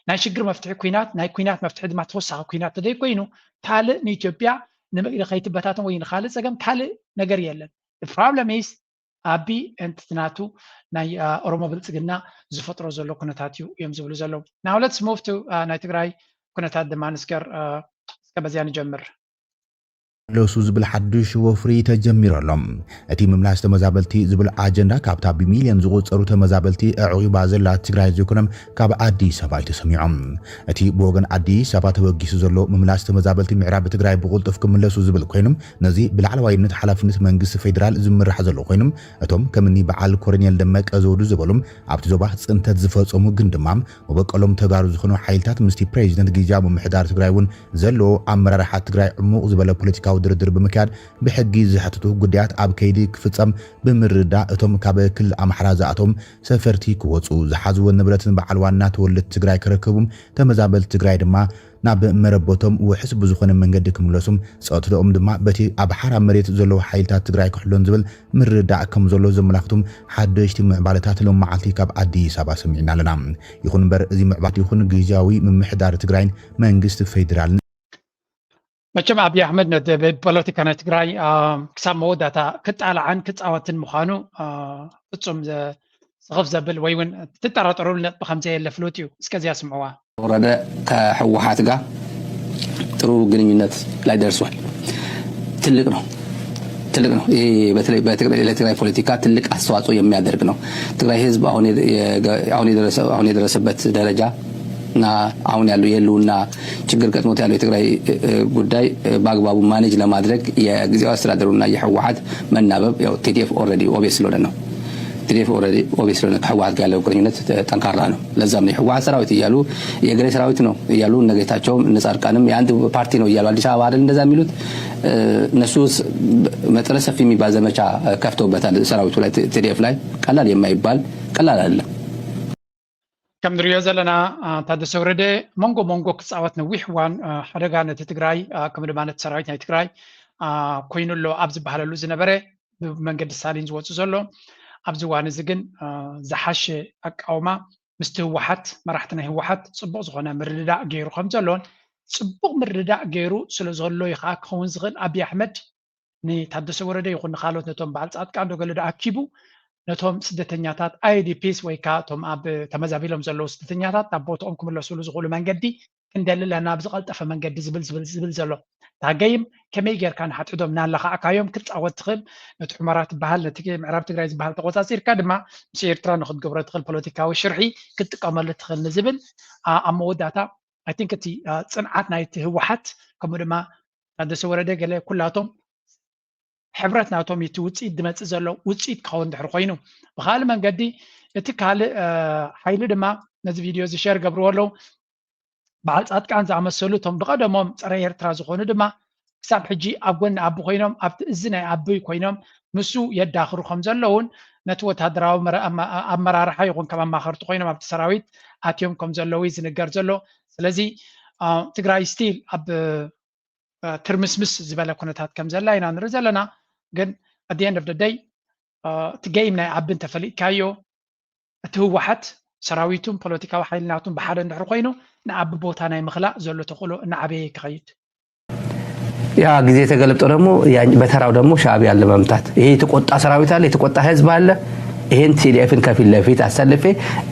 ናይ ሽግር መፍትሒ ኩናት ናይ ኩናት መፍትሒ ድማ ተወሳኺ ኩናት ተደይ ኮይኑ ካልእ ንኢትዮጵያ ንመግዲ ከይትበታተን ወይ ንካልእ ፀገም ካልእ ነገር የለን problem is ኣቢ and ናቱ ናይ ኦሮሞ ብልፅግና ዝፈጥሮ ዘሎ ኩነታት እዩ እዮም ዝብሉ ዘለዉ now let's move to ናይ ትግራይ ኩነታት ድማ ንስገር እስከ በዚያ ንጀምር ለሱ ዝብል ሓዱሽ ወፍሪ ተጀሚሩ ኣሎ። እቲ ምምላስ ተመዛበልቲ ዝብል ኣጀንዳ ካብታ ብሚልዮን ዝቑጸሩ ተመዛበልቲ ኣዕቒባ ዘላ ትግራይ ዘይኮነ ካብ ኣዲስ ኣበባ እዩ ተሰሚዖም። እቲ ብወገን ኣዲስ ኣበባ ተበጊሱ ዘሎ ምምላስ ተመዛበልቲ ምዕራብ ትግራይ ብቕልጡፍ ክምለሱ ዝብል ኮይኑ ነዚ ብላዕለዋይነት ሓላፍነት መንግስቲ ፌዴራል ዝምራሕ ዘሎ ኮይኑ እቶም ከምኒ በዓል ኮረኔል ደመቀ ዘውዱ ዝበሉ ኣብቲ ዞባ ፅንተት ዝፈፀሙ ግን ድማ መበቀሎም ተጋሩ ዝኾኑ ሓይልታት ምስቲ ፕሬዚደንት ግዝያዊ ምምሕዳር ትግራይ እውን ዘለዎ ኣመራርሓ ትግራይ ዕሙቕ ዝበለ ፖለቲካዊ ድርድር ብምክያድ ብሕጊ ዝሕትቱ ጉዳያት ኣብ ከይዲ ክፍፀም ብምርዳእ እቶም ካብ ክልል ኣምሓራ ዝኣቶም ሰፈርቲ ክወፁ ዝሓዝዎ ንብረትን በዓል ዋና ተወለድቲ ትግራይ ክረከቡ ተመዛበልቲ ትግራይ ድማ ናብ መረበቶም ውሕስ ብዝኾነ መንገዲ ክምለሱም ፀጥተኦም ድማ በቲ ኣብ ሓራ መሬት ዘለዉ ሓይልታት ትግራይ ክሕሎን ዝብል ምርዳእ ከም ዘሎ ዘመላኽቱም ሓደሽቲ ምዕባለታት ሎም መዓልቲ ካብ ኣዲስ ኣበባ ሰሚዕና ኣለና። ይኹን እምበር እዚ ምዕባለት ይኹን ግዝያዊ ምምሕዳር ትግራይን መንግስቲ ፌዴራልን መቸም ኣብይ ኣሕመድ ነቲ ፖለቲካ ናይ ትግራይ ክሳብ መወዳእታ ክጣላዓን ክፃወትን ምዃኑ ፍፁም ስኽፍ ዘብል ወይ እውን ትጠራጠሩሉ ነጥቢ ከምዘየለ ፍሉጥ እዩ። እስከዚያ ስምዕዋ። ወረደ ከህወሓት ጋር ጥሩ ግንኙነት ላይ ደርሷል። ትልቅ ነው ትልቅ ነው። ይህ በተለይ ለትግራይ ፖለቲካ ትልቅ አስተዋጽኦ የሚያደርግ ነው። ትግራይ ህዝብ አሁን አሁን የደረሰበት ደረጃ እና አሁን ያለው የህልውና ችግር ገጥሞት ያለው የትግራይ ጉዳይ በአግባቡ ማኔጅ ለማድረግ የጊዜያዊ አስተዳደሩና የህወሓት መናበብ ያው ቲዲኤፍ ኦልሬዲ ኦቤስ ስለሆነ ነው። ቲዲኤፍ ኦልሬዲ ኦቤስ ስለሆነ ከህወሓት ጋር ያለው ግንኙነት ጠንካራ ነው። ለዛም ነው የህወሓት ሰራዊት እያሉ የትግራይ ሰራዊት ነው እያሉ እነ ጌታቸውም እነ ጻድቃንም የአንድ ፓርቲ ነው እያሉ አዲስ አበባ አይደል እንደዛ የሚሉት። እነሱ መጠነ ሰፊ የሚባል ዘመቻ ከፍተውበታል ሰራዊቱ ላይ፣ ቲዲኤፍ ላይ። ቀላል የማይባል ቀላል አይደለም። ከም ንሪኦ ዘለና ታደሰ ወረደ መንጎ መንጎ ክፃወት ነዊሕ እዋን ሓደጋ ነቲ ትግራይ ከም ድማ ነቲ ሰራዊት ናይ ትግራይ ኮይኑ ኣሎ ኣብ ዝበሃለሉ ዝነበረ ብመንገዲ ስታሊን ዝወፁ ዘሎ ኣብዚ እዋን እዚ ግን ዝሓሸ ኣቃውማ ምስቲ ህወሓት መራሕቲ ናይ ህወሓት ፅቡቕ ዝኾነ ምርድዳእ ገይሩ ከም ዘሎን ፅቡቕ ምርድዳእ ገይሩ ስለ ዘሎ እዩ ከዓ ክኸውን ዝኽእል ኣብይ ኣሕመድ ንታደሰ ወረደ ይኹን ንካልኦት ነቶም በዓል ፃድቃን ዶ ገለ ዶ ኣኪቡ ነቶም ስደተኛታት ኣይዲፒስ ወይ ከዓ እቶም ኣብ ተመዛቢሎም ዘለዉ ስደተኛታት ናብ ቦትኦም ክምለስሉ ዝኽእሉ መንገዲ ክንደሊ ኣለና ብዝቐልጠፈ መንገዲ ዝብል ዝብል ዝብል ዘሎ እታ ገይም ከመይ ጌርካ ንሓድሕዶም እናለኻዕካዮም ክትፃወት ትኽእል ነቲ ሑመራ ትበሃል ነቲ ምዕራብ ትግራይ ዝበሃል ተቆፃፂርካ ድማ ምስ ኤርትራ ንክትገብሮ ትኽእል ፖለቲካዊ ሽርሒ ክትጥቀመሉ ትኽእል ንዝብል ኣብ መወዳእታ ኣይ ቲንክ እቲ ፅንዓት ናይቲ ህወሓት ከምኡ ድማ ታደሰ ወረደ ገለ ኩላቶም ሕብረት ናቶም እቲ ውፅኢት ዝመፅእ ዘሎ ውፅኢት ክኸውን ድሕር ኮይኑ ብካልእ መንገዲ እቲ ካልእ ሓይሊ ድማ ነዚ ቪድዮ እዚ ሸር ገብርዎ ኣለዉ በዓል ፃድቃን ዝኣመሰሉ እቶም ብቐደሞም ፀረ ኤርትራ ዝኾኑ ድማ ክሳብ ሕጂ ኣብ ጎኒ ኣቢ ኮይኖም ኣብቲ እዚ ናይ ኣቢ ኮይኖም ንሱ የዳኽሩ ከም ዘለውን ነቲ ወታደራዊ ኣመራርሓ ይኹን ከም ኣማኸርቲ ኮይኖም ኣብቲ ሰራዊት ኣትዮም ከም ዘለዉ ዝንገር ዘሎ ስለዚ ትግራይ ስቲል ኣብ ትርምስምስ ዝበለ ኩነታት ከም ዘላ ኢና ንርኢ ዘለና ግን ኣዲ ኤንድ ኦፍ ደይ እቲ ገይም ናይ ኣቢ እንተፈሊጥካዮ እቲ ህወሓት ሰራዊቱን ፖለቲካዊ ሓይልናቱን ብሓደ እንድሕር ኮይኑ ንኣቢ ቦታ ናይ ምኽላእ ዘሎ ተኽእሎ እናዓበየ ክኸይድ ያ ጊዜ ተገለብጦ ደግሞ በተራው ደግሞ ሻዕቢያን ለመምታት ይሄ የተቆጣ ሰራዊት አለ፣ የተቆጣ ህዝብ አለ። ይሄን ቲዲኤፍን ከፊት ለፊት አሰልፌ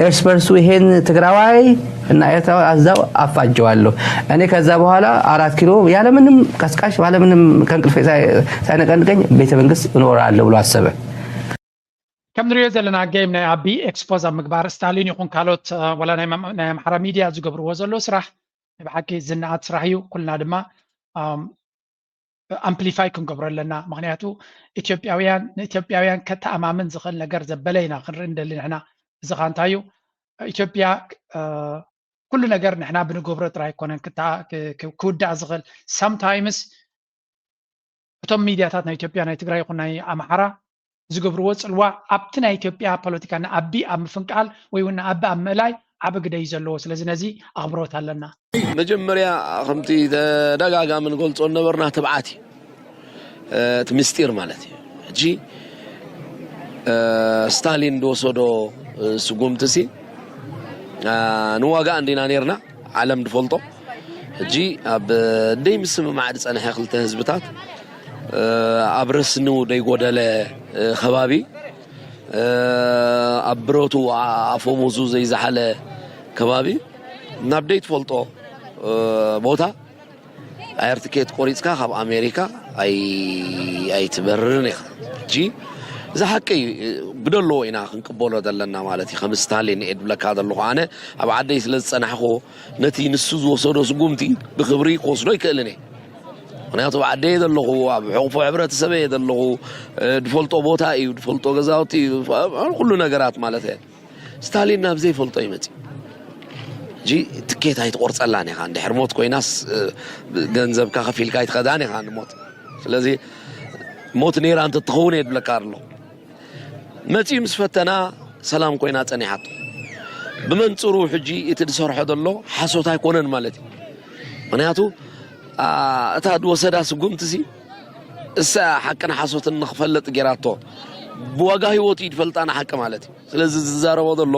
እርስ በርሱ ይሄን ትግራዋይ እና ኤርትራዊ አዛው አፋጀዋለሁ። እኔ ከዛ በኋላ አራት ኪሎ ያለምንም ቀስቃሽ ባለምንም ከእንቅልፌ ሳይነቀንቀኝ ቤተ መንግስት እኖራለሁ ብሎ አሰበ። ከም ንሪኦ ዘለና ጌም ናይ ኣቢ ኤክስፖዝ ኣብ ምግባር ስታሊን ይኹን ካልኦት ወላ ናይ ኣምሓራ ሚድያ ዝገብርዎ ዘሎ ስራሕ ናይ ብሓቂ ዝነኣድ ስራሕ እዩ ኩልና ድማ ኣምፕሊፋይ ክንገብሮ ኣለና ምክንያቱ ኢትዮጵያውያን ንኢትዮጵያውያን ከተኣማምን ዝኽእል ነገር ዘበለ ኢና ክንርኢ እንደሊ ንሕና እዚ ካ እንታይ እዩ ኢትዮጵያ ኩሉ ነገር ንሕና ብንገብሮ ጥራይ ኣይኮነን ክውዳእ ዝኽእል ሳምታይምስ እቶም ሚድያታት ናይ ኢትዮጵያ ናይ ትግራይ ይኹን ናይ ኣምሓራ ዝገብርዎ ፅልዋ ኣብቲ ናይ ኢትዮጵያ ፖለቲካ ንኣቢ ኣብ ምፍንቃል ወይ እውን ንኣቢ ኣብ ምእላይ ዓቢ ግደ እዩ ዘለዎ ስለዚ ነዚ ኣኽብሮት ኣለና መጀመርያ ከምቲ ተደጋጋሚ ንገልፆ ነበርና ትብዓት እዩ እቲ ምስጢር ማለት እዩ ሕጂ ስታሊን ዝወሰዶ ስጉምቲ ሲ ንዋጋ እንዲና ነርና ዓለም ዝፈልጦ ሕጂ ኣብ ደይ ምስምማዕ ዝፀንሐ ክልተ ህዝብታት ኣብ ረስኑ ዘይጎደለ ከባቢ ኣብ ብረቱ ኣፈሙዙ ዘይዝሓለ ከባቢ ናብ ደይ ትፈልጦ ቦታ ኣየር ትኬት ቆሪፅካ ካብ ኣሜሪካ ኣይትበርርን ኢኻ ሕጂ እዚ ሓቂ እዩ ብደለዎ ኢና ክንቅበሎ ዘለና ማለት እዩ ከም ስታሊን እየ ዝብለካ ዘለኹ ኣነ ኣብ ዓደይ ስለ ዝፀናሕኩ ነቲ ንሱ ዝወሰዶ ስጉምቲ ብክብሪ ክወስዶ ኣይክእልን እየ ምክንያቱ ኣብ ዓደየ ዘለኹ ኣብ ሕቑፎ ሕብረተሰበ እየ ዘለኹ ዝፈልጦ ቦታ እዩ ዝፈልጦ ገዛውቲ እዩ ኩሉ ነገራት ማለት እየ ስታሊን ናብ ዘይፈልጦ ይመፅእ ሕጂ ትኬት ኣይትቆርፀላን ኢኻ እንድሕር ሞት ኮይናስ ገንዘብካ ከፊልካ ኣይትኸዳን ኢኻ ንሞት ስለዚ ሞት ነይራ እንተትኸውን እየ ዝብለካ ኣሎ መፂኡ ምስ ፈተና ሰላም ኮይና ፀኒሓቶ ብመንፅሩ ሕጂ እቲ ዝሰርሖ ዘሎ ሓሶት ኣይኮነን ማለት እዩ ምክንያቱ እታ ዝወሰዳ ስጉምቲ ሲ እሳ ሓቅን ሓሶትን ንክፈልጥ ጌራቶ ብዋጋ ህይወት እዩ ዝፈልጣ ንሓቂ ማለት እዩ ስለዚ ዝዛረቦ ዘሎ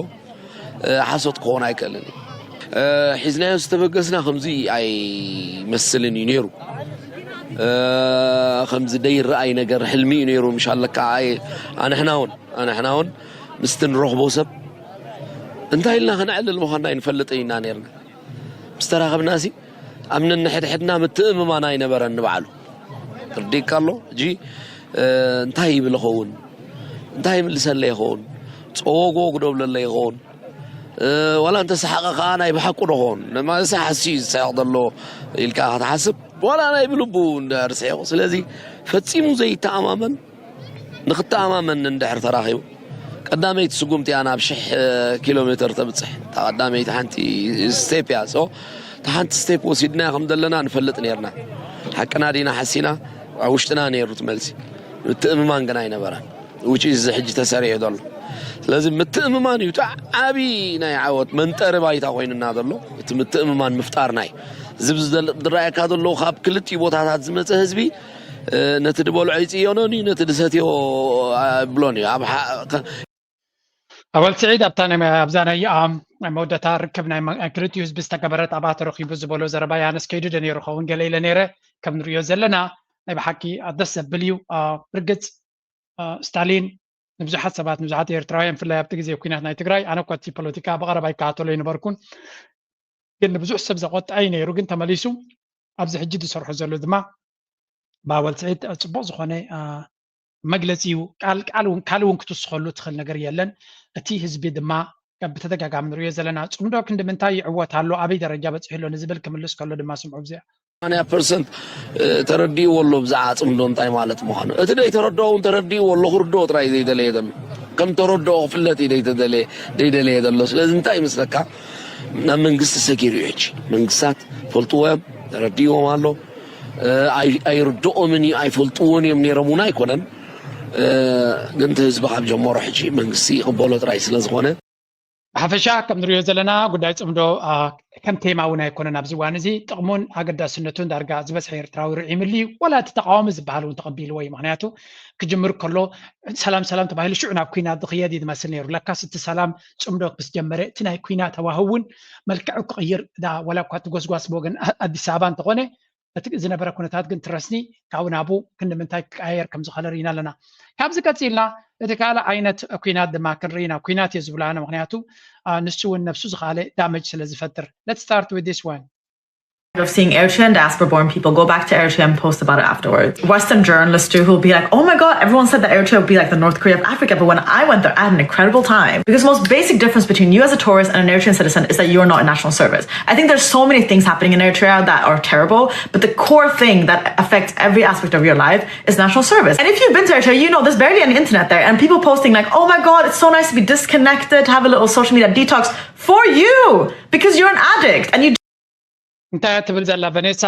ሓሶት ክኾን ኣይክእልን እዩ ሒዝናዮ ዝተበገስና ከምዚ ኣይመስልን እዩ ነይሩ ከምዚ ደይረኣይ ነገር ሕልሚ እዩ ነይሩ ምሻለካ ኣንሕና እውን ኣንሕና እውን ምስቲ ንረኽቦ ሰብ እንታይ ኢልና ክንዕልል ምዃንና ይንፈልጥ ኢና ነርና ምስ ተራኸብና ሲ ኣብ ነንሕድሕድና ምትእምማን ኣይነበረን ንባዕሉ ርዲእካ ኣሎ። ሕጂ እንታይ ይብል ይኸውን? እንታይ ይምልሰለይ ይኸውን? ጸወጎ ክደብለለይ ይኸውን? ዋላ እንተሰሓቐ ከዓ ናይ ብሓቁ ዶ ኸውን? ነማለሰ ሓሲ እዩ ዝስሕቕ ዘሎ ኢልካ ክትሓስብ፣ ዋላ ናይ ብልቡ እንድሕር ስሒቑ። ስለዚ ፈጺሙ ዘይተኣማመን ንክተኣማመን እንድሕር ተራኺቡ፣ ቀዳመይቲ ስጉምቲ እያ ናብ ሽሕ ኪሎ ሜትር ተብጽሕ። እታ ቀዳመይቲ ሓንቲ ስቴፕ እያ። So እታ ሓንቲ ስቴፕ ወሲድና ከም ዘለና ንፈልጥ ነርና። ሓቅና ዲና ሓሲና? ኣብ ውሽጥና ነይሩ እቲ መልሲ። ምትእምማን ግን ኣይነበረን። Which is እዚ ሕጂ ተሰሪዑ ዘሎ። ስለዚ ምትእምማን እዩ እቲ ዓቢ ናይ ዓወት መንጠሪ ባይታ ኮይኑና ዘሎ። እቲ ምትእምማን ምፍጣርና እዩ። እዚ ዝራእየካ ዘሎ ካብ ክልቲኡ ቦታታት ዝመፀ ህዝቢ ነቲ ድበልዖ ይፅየኖን እዩ፣ ነቲ ድሰትዮ ብሎን እዩ። ኣወል ስዒድ ኣብታ ኣብዛ ናይ መወዳእታ ርክብ ናይ ክልቲኡ ህዝቢ ዝተገበረት ኣብኣ ተረኺቡ ዝበሎ ዘረባ ያነስ ከይዱ ዶ ነይሩ ኸውን ገለ ኢለ ነይረ። ከም ንሪኦ ዘለና ናይ ብሓቂ ደስ ዘብል እዩ። ብርግፅ ስታሊን ንብዙሓት ሰባት ንብዙሓት ኤርትራውያን ብፍላይ ኣብቲ ግዜ ኩናት ናይ ትግራይ ኣነ እኳ እቲ ፖለቲካ ብቐረባ ይከታተሎ ኣይነበርኩን፣ ግን ንብዙሕ ሰብ ዘቆጣ እዩ ነይሩ። ግን ተመሊሱ ኣብዚ ሕጂ ዝሰርሖ ዘሎ ድማ ብኣወል ስዒድ ፅቡቕ ዝኾነ መግለፂ እዩ። ቃል ቃል እውን ካልእ እውን ክትውስኸሉ ትኽእል ነገር የለን። እቲ ህዝቢ ድማ ብተደጋጋሚ ንሪኦ ዘለና ፅምዶ ክንዲ ምንታይ ይዕወት ኣሎ፣ ኣበይ ደረጃ በፂሑ ኣሎ ንዝብል ክምልስ ከሎ ድማ ስምዑ ብዚኣ ሰማንያ ፐርሰንት ተረዲእዎ ኣሎ ብዛዕባ ፅምዶ እንታይ ማለት ምዃኑ። እቲ ደይተረድኦ እውን ተረዲእዎ ኣሎ፣ ክርድኦ ጥራይ ዘይደለየ ዘሎ። ከም ተረድኦ ክፍለጥ እዩ ደይተደለየ ደይደለየ ዘሎ። ስለዚ እንታይ ይመስለካ? ናብ መንግስቲ ሰጊሩ እዩ ሕጂ። መንግስታት ፈልጥዎ እዮም፣ ተረዲእዎም ኣሎ። ኣይርድኦምን እዩ፣ ኣይፈልጥዎን እዮም ነይሮም እውን ኣይኮነን። ግን እቲ ህዝቢ ካብ ጀመሮ ሕጂ መንግስቲ ይቕበሎ ጥራይ ስለ ዝኾነ። ብሓፈሻ ከም ንሪኦ ዘለና ጉዳይ ፅምዶ ከም ቴማ እውን ኣይኮነን ኣብዚ እዋን እዚ። ጥቕሙን ኣገዳስነቱን ዳርጋ ዝበዝሐ ኤርትራዊ ርዒምሉ እዩ። ዋላ እቲ ተቃዋሚ ዝበሃል እውን ተቐቢልዎ እዩ። ምክንያቱ ክጅምር ከሎ ሰላም ሰላም ተባሂሉ ሽዑ ናብ ኩናት ዝኽየድ እዩ ዝመስል ነይሩ። ለካስ እቲ ሰላም ፅምዶ ምስ ጀመረ እቲ ናይ ኩናት ሃዋህው እውን መልክዑ ክቕይር ዋላ እኳ እቲ ጎስጓስ ብወገን ኣዲስ ኣበባ እንተኾነ እቲ ዝነበረ ኩነታት ግን ትረስኒ ካብኡ ናብኡ ክንዲ ምንታይ ክቀያየር ከም ዝኸለ ርኢና ኣለና። ካብዚ ቀፂልና እቲ ካልእ ዓይነት ኩናት ድማ ክንርኢ ኢና። ኩናት እየ ዝብሎ ኣነ ምክንያቱ ንሱ እውን ነብሱ ዝኸኣለ damage ስለ ዝፈጥር። Let's start with this one. Of seeing Eritrean diaspora born people go back to Eritrea and post about it afterwards. Western journalists too, who'll be like, "Oh my God, everyone said that Eritrea would be like the North Korea of Africa, but when I went there, I had an incredible time." Because the most basic difference between you as a tourist and an Eritrean citizen is that you're not in national service. I think there's so many things happening in Eritrea that are terrible, but the core thing that affects every aspect of your life is national service. And if you've been to Eritrea, you know there's barely any internet there, and people posting like, "Oh my God, it's so nice to be disconnected, to have a little social media detox for you, because you're an addict and you." እንታይ ትብል ዘላ ቨኔሳ?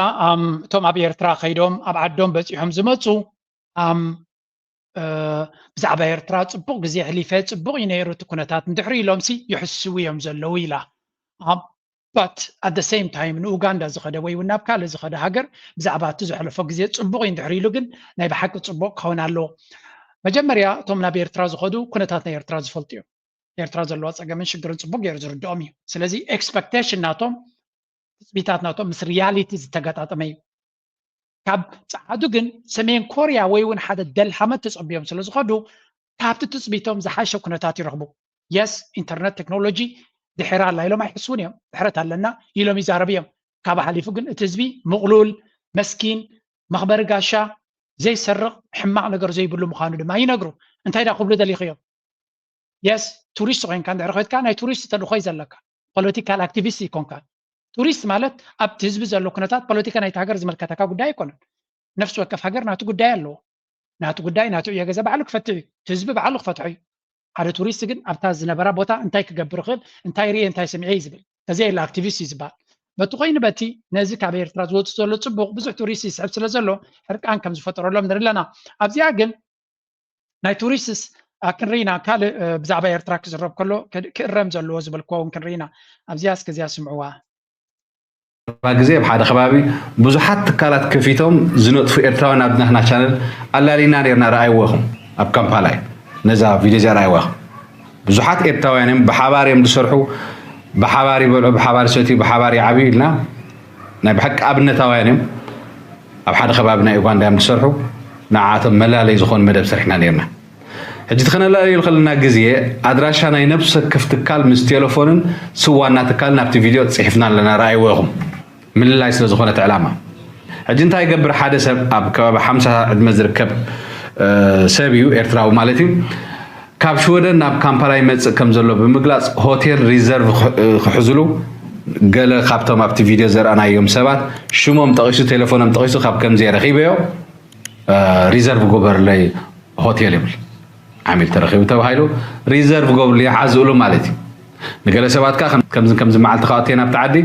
እቶም ኣብ ኤርትራ ከይዶም ኣብ ዓዶም በፂሖም ዝመፁ ብዛዕባ ኤርትራ ፅቡቕ ግዜ ሕሊፈ፣ ፅቡቕ እዩ ነይሩ እቲ ኩነታት፣ እንድሕሪ ኢሎም ሲ ይሕስቡ እዮም ዘለዉ ኢላ። But at the same time ንኡጋንዳ ዝኸደ ወይ እውን ናብ ካልእ ዝኸደ ሃገር ብዛዕባ እቲ ዘሕለፎ ግዜ ፅቡቕ እዩ እንድሕሪ ኢሉ ግን ናይ ብሓቂ ፅቡቕ ክኸውን ኣለዎ። መጀመርያ እቶም ናብ ኤርትራ ዝኸዱ ኩነታት ናይ ኤርትራ ዝፈልጡ እዮም። ኤርትራ ዘለዋ ፀገምን ሽግርን ፅቡቕ ገይሩ ዝርድኦም እዩ። ስለዚ expectation ናቶም ትፅቢታት ናቶም ምስ reality ዝተገጣጠመ እዩ። ካብ ፀዓዱ ግን ሰሜን ኮርያ ወይ እውን ሓደ ደልሃመት ተፀቢዮም ስለ ዝኸዱ ካብቲ ትፅቢቶም ዝሓሸ ኩነታት ይረኽቡ። Yes internet technology ድሕር ኣላ ኢሎም ኣይሕስቡን እዮም። ድሕረት ኣለና ኢሎም ይዛረቡ እዮም። ካብ ሓሊፉ ግን እቲ ህዝቢ ምቕሉል፣ መስኪን፣ መኽበሪ ጋሻ፣ ዘይሰርቕ፣ ሕማቕ ነገር ዘይብሉ ምዃኑ ድማ ይነግሩ። እንታይ ዳ ክብሉ ደሊኽዮም? Yes ቱሪስት ኮይንካ እንድሕር ኮይትካ ናይ ቱሪስት ተልእኾ እዩ ዘለካ። ፖለቲካል ኣክቲቪስት ይኮንካ። ቱሪስት ማለት ኣብቲ ህዝቢ ዘሎ ኩነታት ፖለቲካ ናይቲ ሃገር ዝምልከተካ ጉዳይ ኣይኮነን። ነፍሲ ወከፍ ሃገር ናቱ ጉዳይ ኣለዎ። ናቱ ጉዳይ ናቱ ዕዮ ገዛ ባዕሉ ክፈትሕ እዩ። እቲ ህዝቢ ባዕሉ ክፈትሖ እዩ። ሓደ ቱሪስት ግን ኣብታ ዝነበራ ቦታ እንታይ ክገብር ይኽእል፣ እንታይ ርእየ፣ እንታይ ሰሚዐ እዩ ዝብል። እዚ የለ ኣክቲቪስት እዩ ዝበሃል። በቲ ኮይኑ በቲ ነዚ ካብ ኤርትራ ዝወፅእ ዘሎ ፅቡቕ ብዙሕ ቱሪስት ይስሕብ ስለ ዘሎ ሕርቃን ከም ዝፈጠረሎም ንርኢ ኣለና። ኣብዚኣ ግን ናይ ቱሪስትስ ክንርኢ ኢና። ካልእ ብዛዕባ ኤርትራ ክዝረብ ከሎ ክእረም ዘለዎ ዝበልክዎ እውን ክንርኢ ኢና። ኣብዚኣ እስከ እዚኣ ስምዕዋ። ግዜ ኣብ ሓደ ከባቢ ብዙሓት ትካላት ከፊቶም ዝነጥፉ ኤርትራውያን ኣብ ናትና ቻነል ኣላሊና ነርና። ረኣይዎ ኢኹም ኣብ ካምፓላ እዩ ነዛ ቪድዮ እዚኣ ረኣይዎ ኢኹም። ብዙሓት ኤርትራውያን እዮም ብሓባር እዮም ዝሰርሑ። ብሓባር ይበልዑ፣ ብሓባር ይሰትዩ፣ ብሓባር ይዓብዩ ኢልና ናይ ብሓቂ ኣብነታውያን እዮም። ኣብ ሓደ ከባቢ ናይ ኡጋንዳ እዮም ዝሰርሑ። ንዓቶም መላለይ ዝኾን መደብ ሰሪሕና ነርና። ሕጂ እቲ ከነላልየሉ ከለና ግዜ ኣድራሻ ናይ ነብሲ ወከፍ ትካል ምስ ቴሌፎንን ስም ዋና ትካልን ኣብቲ ቪድዮ ጽሒፍና ኣለና። ረኣይዎ ኢኹም። ምልላይ ስለ ዝኾነ እቲ ዕላማ። ሕጂ እንታይ ይገብር? ሓደ ሰብ ኣብ ከባቢ ሓምሳ ዕድመ ዝርከብ ሰብ እዩ፣ ኤርትራዊ ማለት እዩ። ካብ ሽወደን ናብ ካምፓላ ይመጽእ ከም ዘሎ ብምግላጽ ሆቴል ሪዘርቭ ክሕዝሉ ገለ ካብቶም ኣብቲ ቪድዮ ዘርኣናዮም ሰባት ሽሞም ጠቒሱ፣ ቴሌፎኖም ጠቒሱ፣ ካብ ከምዚ ረኺበዮ፣ ሪዘርቭ ጎበርለይ ሆቴል ይብል። ዓሚል ተረኺቡ ተባሂሉ ሪዘርቭ ጎብል ይሓዝእሉ ማለት እዩ። ንገለ ሰባት ከኣ ከምዚ ከምዚ መዓልቲ ከኣትየ ናብቲ ዓዲ፣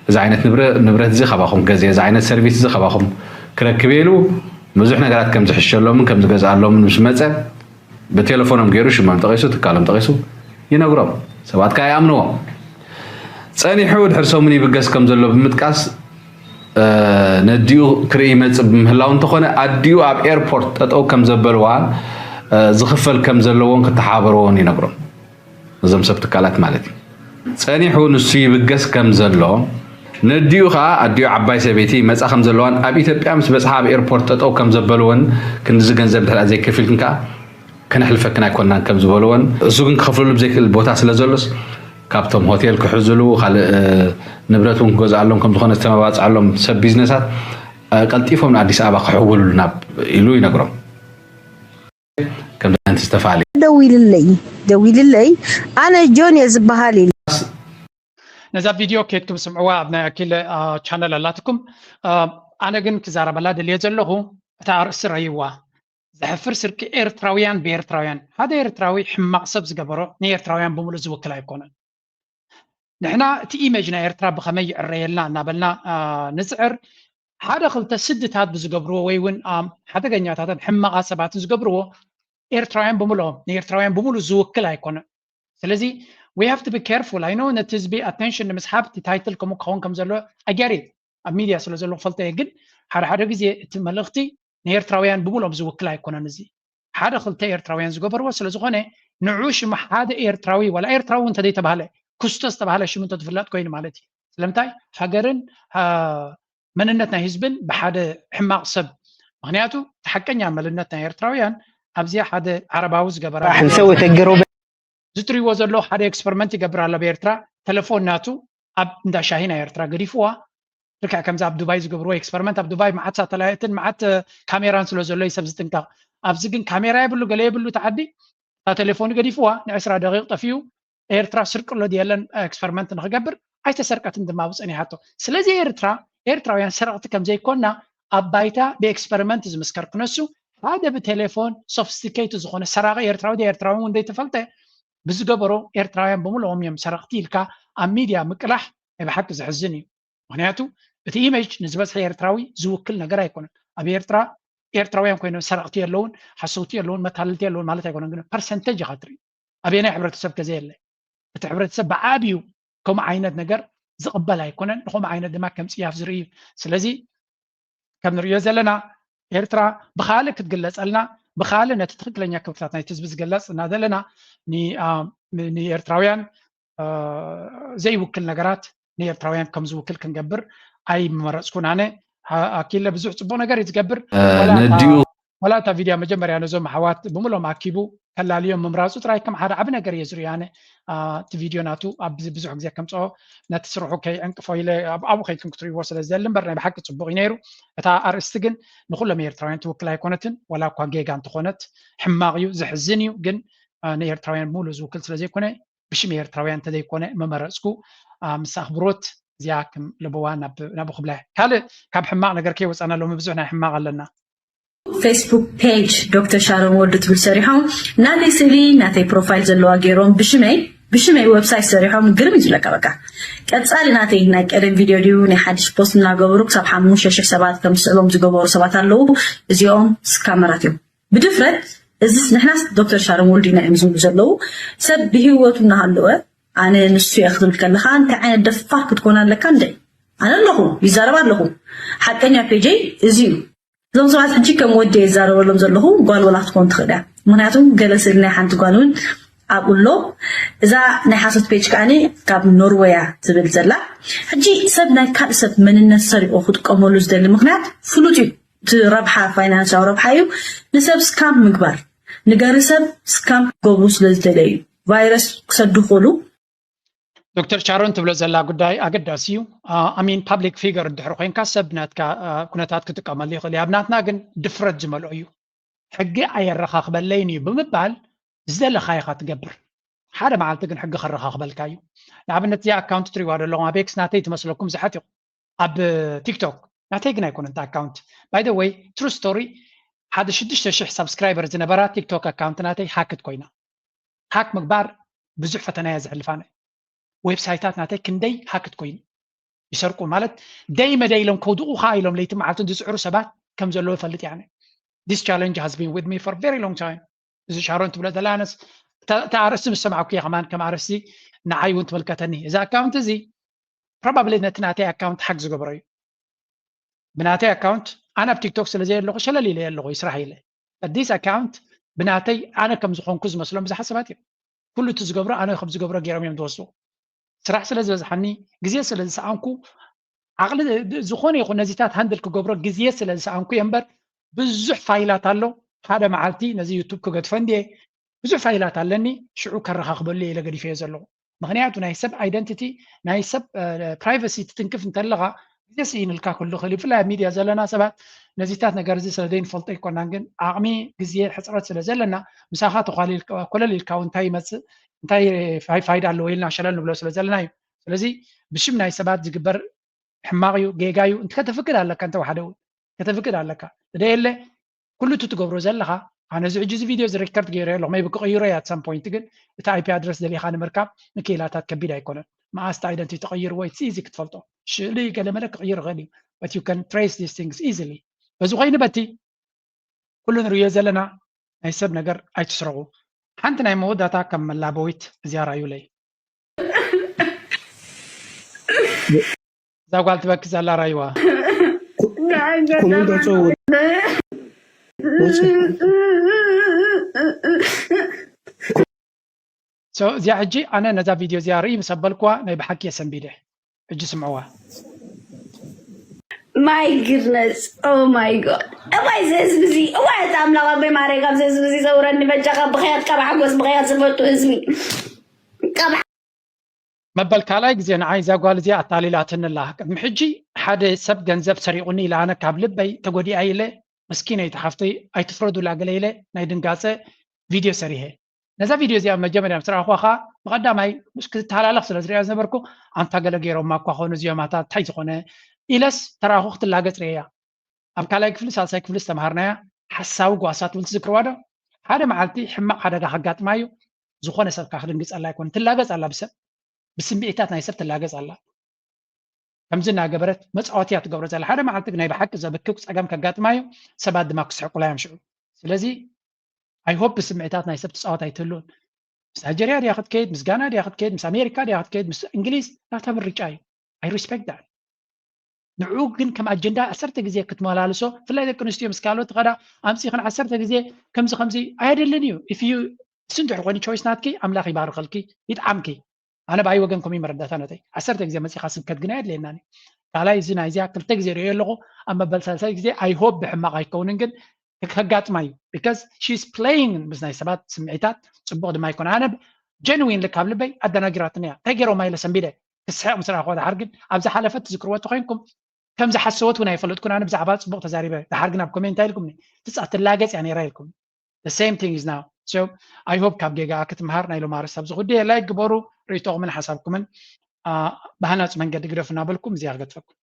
እዚ ዓይነት ንብረት እዚ ካባኹም ገዜ፣ እዚ ዓይነት ሰርቪስ እዚ ካባኹም ክረክብ ኢሉ ብዙሕ ነገራት ከም ዝሕሸሎምን ከም ዝገዝኣሎምን ምስ መጸ፣ ብቴሌፎኖም ገይሩ ሽሞም ጠቒሱ ትካሎም ጠቒሱ ይነግሮም። ሰባት ከኣ ይኣምንዎ። ጸኒሑ ድሕሪ ሰሙን ይብገስ ከም ዘሎ ብምጥቃስ፣ ነዲኡ ክርኢ ይመጽእ ብምህላው እንተኾነ፣ ኣዲኡ ኣብ ኤርፖርት ጠጠው ከም ዘበልዋ ዝኽፈል ከም ዘለዎን ክተሓበርዎን ይነግሮም። እዞም ሰብ ትካላት ማለት እዩ። ጸኒሑ ንሱ ይብገስ ከም ዘሎ፣ ነዲኡ ከኣ ኣዲኡ ዓባይ ሰበይቲ ይመጻ ከም ዘለዋን ኣብ ኢትዮጵያ ምስ በጽሓ ኣብ ኤርፖርት ጠጠው ከም ዘበልዎን ክንድዚ ገንዘብ እንተ ዘይከፊልክን ከኣ ከነሕልፈክን ኣይኮናን ከም ዝበልዎን፣ እሱ ግን ክኸፍለሉ ብዘይክእል ቦታ ስለ ዘሎስ ካብቶም ሆቴል ክሕዝሉ፣ ካልእ ንብረት እውን ክገዝኣሎም ከም ዝኾነ ዝተመባጽዓሎም ሰብ ቢዝነሳት ቀልጢፎም ንኣዲስ ኣበባ ክሕውሉሉ ናብ ኢሉ ይነግሮም። ከም ዝተፋለየ ደዊልለይ ደዊልለይ ኣነ ጆን እየ ዝበሃል ኢሉ። ነዛ ቪድዮ ኬድኩም ስምዕዋ ኣብ ናይ ኣኪል ቻነል ኣላትኩም። ኣነ ግን ክዛረበላ ደልየ ዘለኹ እታ ኣርእስቲ ረይዋ። ዘሕፍር ስርቂ ኤርትራውያን ብኤርትራውያን። ሓደ ኤርትራዊ ሕማቕ ሰብ ዝገበሮ ንኤርትራውያን ብምሉእ ዝውክል ኣይኮነን። ንሕና እቲ ኢሜጅ ናይ ኤርትራ ብኸመይ ይዕረየልና እናበልና ንፅዕር፣ ሓደ ክልተ ስድታት ብዝገብርዎ ወይ እውን ሓደገኛታትን ሕማቓት ሰባትን ዝገብርዎ ኤርትራውያን ብምልኦም ንኤርትራውያን ብምሉ ዝውክል ኣይኮነን። ስለዚ we have to be careful. I know ነቲ ህዝቢ ኣቴንሽን ንምስሓብ እቲ ታይትል ከምኡ ክኸውን ከም ዘለዎ ኣገሪ ኣብ ሚድያ ስለ ዘሎ ክፈልጦ እየ። ግን ሓደ ሓደ ግዜ እቲ መልእኽቲ ንኤርትራውያን ብምሎም ዝውክል ኣይኮነን። እዚ ሓደ ክልተ ኤርትራውያን ዝገበርዎ ስለ ዝኾነ ንዑ ሽሙ ሓደ ኤርትራዊ ዋላ ኤርትራዊ እውን እንተዘይተባህለ ክስቶ ዝተባህለ ሽሙ እንተዝፍለጥ ኮይኑ ማለት እዩ። ስለምንታይ ሃገርን መንነት ናይ ህዝብን ብሓደ ሕማቕ ሰብ። ምክንያቱ እቲ ሓቀኛ መንነት ናይ ኤርትራውያን ኣብዚኣ ሓደ ዓረባዊ ዝገበራ ሕንሰው ተገሮ ዝትሪዎ ዘሎ ሓደ ኤክስፐሪመንት ይገብር ኣሎ ኣብ ኤርትራ። ተለፎን ናቱ ኣብ እንዳ ሻሂ ናይ ኤርትራ ገዲፍዋ። ልክዕ ከምዚ ኣብ ዱባይ ዝገብርዎ ኤክስፐሪመንት፣ ኣብ ዱባይ መዓት ሳተላይትን መዓት ካሜራን ስለ ዘሎ እዩ ሰብ ዝጥንቀቕ። ኣብዚ ግን ካሜራ የብሉ፣ ገለ የብሉ፣ እቲ ዓዲ እታ ቴሌፎኑ ገዲፍዋ ንዕስራ ደቂቕ ጠፊኡ። ኤርትራ ስርቂ ኣሎ ድየለን ኤክስፐሪመንት ንክገብር ኣይተሰርቀትን ድማ ኣብኡ ጸኒሓቶ። ስለዚ ኤርትራ ኤርትራውያን ሰረቕቲ ከም ዘይኮና ኣብ ባይታ ብኤክስፐሪመንት ዝምስከር ክነሱ ሓደ ብቴሌፎን ሶፊስቲኬትድ ዝኾነ ሰራቒ ኤርትራዊ ድዩ ኤርትራዊ እውን ዘይተፈልጠ ብዝገበሮ ኤርትራውያን ብምልኦም እዮም ሰረቕቲ ኢልካ ኣብ ሚድያ ምቅላሕ ናይ ብሓቂ ዘሕዝን እዩ። ምክንያቱ እቲ ኢሜጅ ንዝበዝሐ ኤርትራዊ ዝውክል ነገር ኣይኮነን። ኣብ ኤርትራ ኤርትራውያን ኮይኖም ሰረቕቲ የለውን፣ ሓሰውቲ የለውን፣ መታለልቲ የለውን ማለት ኣይኮነን። ግን ፐርሰንቴጅ ኢኻ ትርኢ። ኣበየናይ ሕብረተሰብ ከ ዘየለ? እቲ ሕብረተሰብ ብዓብዩ ከምኡ ዓይነት ነገር ዝቕበል ኣይኮነን። ንከምኡ ዓይነት ድማ ከም ጽያፍ ዝርኢ እዩ። ስለዚ ከም ንርእዮ ዘለና ኤርትራ ብኻልእ ክትግለጸልና ብኻልእ ነቲ ትኽክለኛ ክብርታት ናይቲ ህዝቢ ዝገለጽ እናዘለና ንኤርትራውያን ዘይውክል ነገራት ንኤርትራውያን ከም ዝውክል ክንገብር ኣይመረጽኩን። ኣነ ኣኪለ ብዙሕ ጽቡቕ ነገር እዩ ዝገብር። ነዲኡ ወላ እታ ቪድያ መጀመርያ ነዞም ኣሕዋት ብምሎም ኣኪቡ ከላልዮም ምምራጹ ጥራይ ከም ሓደ ዓቢ ነገር እየ ዝርእዮ። ኣነ እቲ ቪድዮ ናቱ ኣብዚ ብዙሕ ግዜ ከምጽኦ ነቲ ስርሑ ከይዕንቅፎ ኢለ ኣብኡ ከይድኩም ክትርእይዎ ስለ ዝደሊ እምበር ናይ ብሓቂ ጽቡቕ እዩ ነይሩ። እታ ኣርእስቲ ግን ንኹሎም ኤርትራውያን ትውክል ኣይኮነትን። ወላ እኳ ጌጋ እንተኾነት ሕማቕ እዩ፣ ዘሕዝን እዩ። ግን ንኤርትራውያን ሙሉ ዝውክል ስለ ዘይኮነ ብሽም ኤርትራውያን እንተዘይኮነ መመረጽኩ ምስ ኣኽብሮት እዚኣ ከም ለበዋ ናብ ክብላ ካልእ ካብ ሕማቕ ነገር ከይወፃና ሎሚ ብዙሕ ናይ ሕማቕ ኣለና። ፌስቡክ ፔጅ ዶክተር ሻሮን ወልዱ ትብል ሰሪሖም ናተይ ስእሊ ናተይ ፕሮፋይል ዘለዋ ገይሮም ብሽመይ ብሽመይ ዌብሳይት ሰሪሖም ግርም እዩ ዝብለካ። በቃ ቀፃሊ ናተይ ናይ ቀደም ቪድዮ ድዩ ናይ ሓድሽ ፖስት እናገበሩ ክሳብ ሓሙሽተ ሽሕ ሰባት ከም ዝስዕቦም ዝገበሩ ሰባት ኣለዉ። እዚኦም ስካመራት እዮም። ብድፍረት እዚስ ንሕናስ ዶክተር ሻሮን ወልዱ ኢና እዮም ዝብሉ ዘለዉ። ሰብ ብህይወቱ እናሃለወ ኣነ ንሱ እየ ክትብል ከለኻ እንታይ ዓይነት ደፋር ክትኮን ኣለካ እንደ ኣነ ኣለኹ ይዛረብ ኣለኹ። ሓቀኛ ፔጀይ እዚ እዩ። እዞም ሰባት ሕጂ ከም ወዲ እየ ዝዛረበሎም ዘለኹ። ጓል ወላ ክትኮን ትኽእል እያ። ምክንያቱ ገለ ስእሊ ናይ ሓንቲ ጓል እውን ኣብኡ ኣሎ። እዛ ናይ ሓሶት ፔጅ ከዓኒ ካብ ኖርወያ ትብል ዘላ። ሕጂ ሰብ ናይ ካልእ ሰብ መንነት ሰሪቑ ክጥቀመሉ ዝደሊ ምክንያት ፍሉጥ እዩ። እቲ ረብሓ ፋይናንሳዊ ረብሓ እዩ። ንሰብ ስካም ምግባር ንገሪ ሰብ ስካም ክገብሩ ስለ ዝደለዩ እዩ። ቫይረስ ክሰዱ ክኽእሉ ዶክተር ሻሮን ትብሎ ዘላ ጉዳይ ኣገዳሲ እዩ። ኣሚን ፓብሊክ ፊገር እንድሕር ኮይንካ ሰብ ናትካ ኩነታት ክጥቀመሉ ይኽእል እዩ። ኣብ ናትና ግን ድፍረት ዝመልኦ እዩ። ሕጊ ኣየረኻኽበለይን እዩ ብምባል ዝደለኻ ኢኻ ትገብር። ሓደ መዓልቲ ግን ሕጊ ከረኻኽበልካ እዩ። ንኣብነት እዚኣ ኣካውንት ትሪዋ ዘለኹም ኣብ ኤክስ ናተይ ትመስለኩም ብዙሓት ኢኹም። ኣብ ቲክቶክ ናተይ ግን ኣይኮነን እቲ ኣካውንት። ባይ ወይ ትሩ ስቶሪ ሓደ ሽዱሽተ ሽሕ ሳብስክራይበር ዝነበራ ቲክቶክ ኣካውንት ናተይ ሃክት ኮይና። ሃክ ምግባር ብዙሕ ፈተና እያ ዘሕልፋ። ናይ ዌብሳይታት ናተይ ክንደይ ሃክት ኮይኑ ይሰርቁ ማለት ደይ መደይ ኢሎም ከውድቑኻ ኢሎም ለይቲ መዓልትን ዝፅዕሩ ሰባት ከም ዘለዉ ይፈልጥ እያ። This challenge has been with me for very long time። እዚ ሻሮን ትብሎ ዘላ ኣነስ እታ ኣርእስቲ ምስ ሰማዕኩ እየ ከማን ከም ኣርእስቲ ንዓይ እውን ትምልከተኒ። እዚ ኣካውንት እዚ ፕሮባብሊ ነቲ ናተይ ኣካውንት ሃክ ዝገበሮ እዩ። ብናተይ ኣካውንት ኣነ ኣብ ቲክቶክ ስለ ዘየለኹ ሸለል ኢለ ኣለኹ ይስራሕ ኢለ። This ኣካውንት ብናተይ ኣነ ከም ዝኾንኩ ዝመስሎም ብዙሓት ሰባት እዮም። ኩሉ እቲ ዝገብሮ ኣነ ከም ዝገብሮ ገይሮም እዮም ዝወስዱ። ስራሕ ስለ ዝበዝሓኒ ግዜ ስለ ዝሰኣንኩ ዓቕሊ ዝኾነ ይኹን ነዚታት ሃንድል ክገብሮ ግዜ ስለ ዝሰኣንኩ እየ እምበር ብዙሕ ፋይላት ኣሎ። ሓደ መዓልቲ ነዚ ዩቱብ ክገድፎ እንድየ ብዙሕ ፋይላት ኣለኒ ሽዑ ከረኻኽበሉ እየ ኢለ ገዲፈዮ ዘለኹ። ምክንያቱ ናይ ሰብ ኣይደንቲቲ ናይ ሰብ ፕራይቨሲ ትትንክፍ እንተለኻ ግዜ ስኢንልካ ክህሉ ይኽእል እዩ። ብፍላይ ኣብ ሚድያ ዘለና ሰባት ነዚታት ነገር እዚ ስለ ዘይንፈልጦ ኣይኮናን፣ ግን ዓቕሚ ግዜ ሕፅረት ስለ ዘለና ምሳኻ ተኳሊልካ ኮለል ኢልካ እውን እንታይ ይመፅእ እንታይ ፋይ- ፋይዳ ኣለዎ ኢልና ሸለል ንብሎ ስለ ዘለና እዩ። ስለዚ ብሽም ናይ ሰባት ዝግበር ሕማቕ እዩ፣ ጌጋ እዩ። እንተ ከተፍቅድ ኣለካ እንተ ሓደ እውን ከተፍቅድ ኣለካ። ተደየለ ኩሉ እቲ ትገብሮ ዘለኻ ኣነ እዚ ሕጂ እዚ ቪድዮ እዚ ሪከርድ ገይረ ኣለኹ maybe ክቕይሮ እየ at some point፣ ግን እቲ ኣይፒ ኣድረስ ደሊኻ ንምርካብ ንክኢላታት ከቢድ ኣይኮነን። መኣስ እቲ ኣይደንቲ ተቐይርዎ it's easy ክትፈልጦ ሽሊ ገለመለ ክቕይር ይኽእል እዩ። But you can trace these things easily። በዚ ኮይኑ በቲ ኩሉ ንርእዮ ዘለና ናይ ሰብ ነገር ኣይትስረቑ። ሓንቲ ናይ መወዳእታ ከም መላበዊት እዚኣ ራዩለይ። እዛ ጓል ትበኪ ዘላ ራይዋ። ኮመንት ኣውፅኡ። So እዚኣ ሕጂ ኣነ ነዛ ቪድዮ እዚኣ ርኢ ምስ ኣበልኩዋ ናይ ብሓቂ የሰንቢደ። ሕጂ ስምዕዋ። My goodness, oh my God። እዋይ እዚ ህዝቢ እዚ እዋይ እቲ ኣምላኽ ኣቦይ ማርያም ካብዚ ህዝቢ እዚ ዘውረኒ በጃኻ። ብኽያት ካብ ሓጎስ ብኽያት ዝፈቱ ህዝቢ ካብ መበል ካልኣይ ግዜ ንዓይ እዛ ጓል እዚኣ ኣታሊላትኒ ኣላ። ቅድሚ ሕጂ ሓደ ሰብ ገንዘብ ሰሪቑኒ ኢለ ኣነ ካብ ልበይ ተጎዲኣ ኢለ ምስኪነይቲ ሓፍተይ ኣይትፍረዱላ ገለ ኢለ ናይ ድንጋፀ ቪድዮ ሰሪሐ። ነዛ ቪድዮ እዚኣ መጀመርያ ምስ ረኣኹዋ ከዓ ብቐዳማይ ምስ ክትተሃላለኽ ስለ ዝሪኣ ዝነበርኩ ኣንታ ገለ ገይሮማ እኳ ኾኑ እዚኦም ኣታ እንታይ ዝኾነ ኢለስ ተራእኹ ክትላገፅ ርእየያ። ኣብ ካልኣይ ክፍሊ ሳልሳይ ክፍሊ ዝተምሃርናያ ሓሳዊ ጓሳ ትብል ትዝክርዋ ዶ? ሓደ መዓልቲ ሕማቕ ሓደጋ ከጋጥማ እዩ። ዝኾነ ሰብ ከዓ ክድንግፀላ ኣይኮነ ትላገፅ ኣላ ብሰብ ብስምዒታት ናይ ሰብ ትላገፅ ኣላ። ከምዚ እናገበረት መፃወቲ እያ ትገብሮ ዘላ። ሓደ መዓልቲ ግን ናይ ብሓቂ ዘብክብ ፀገም ከጋጥማ እዩ። ሰባት ድማ ክስሕቁላ እዮም ሽዑ። ስለዚ I hope ብስምዒታት ናይ ሰብ ትፃወት ኣይትህሉን። ምስ ናይጀርያ ድያ ክትከይድ፣ ምስ ጋና ድያ ክትከይድ፣ ምስ ኣሜሪካ ድያ ክትከይድ፣ ምስ እንግሊዝ ናታ ምርጫ እዩ። I respect that። ንዕኡ ግን ከም ኣጀንዳ ዓሰርተ ግዜ ክትመላልሶ፣ ብፍላይ ደቂ ኣንስትዮ ምስ ካልኦት ትኸዳ ኣምፂኽን ዓሰርተ ግዜ ከምዚ ከምዚ ኣየድልን እዩ። If you እሱ እንድሕር ኮይኑ ቾይስ ናትኪ ኣምላኽ ይባርኸልኪ ይጥዓምኪ። ኣነ ብኣይ ወገን ከምኡ መረዳእታ ነተይ ዓሰርተ ግዜ መፂኻ ስብከት ግን ኣየድልየናን እዩ። ካልኣይ እዚ ናይዚኣ ክልተ ግዜ ርእዮ ኣለኹ ኣብ መበል ሳልሳይ ግዜ I hope ብሕማቕ ኣይከውንን ግን ከጋጥማ እዩ። Because she is playing ምስ ናይ ሰባት ስምዒታት ፅቡቕ ድማ ኣይኮነ። ኣነ genuinely ካብ ልበይ ኣደናጊራትኒ እያ። እንታይ ገይሮማ ኢለ ሰንቢደ ክስሕቕ ምስ ረኣኹዋ ድሓር ግን ኣብ ዝሓለፈ ትዝክርዎ ተኮይንኩም ከም ዝሓሰወት እውን ኣይፈለጥኩን። ኣነ ብዛዕባ ፅቡቕ ተዛሪበ ድሓር ግን ኣብ ኮሜንት እንታይ ኢልኩምኒ ትፃ ትላገፅ እያ ነይራ ኢልኩም። The same thing is now. So I hope ካብ ጌጋ ክትምሃር ናይ ሎማ ርዕስ ኣብዚ ጉዳይ ላይክ ግበሩ። ርእይቶኹምን ሓሳብኩምን ብሃናፂ መንገዲ ግደፉ እናበልኩም እዚኣ ክገድፈኩም።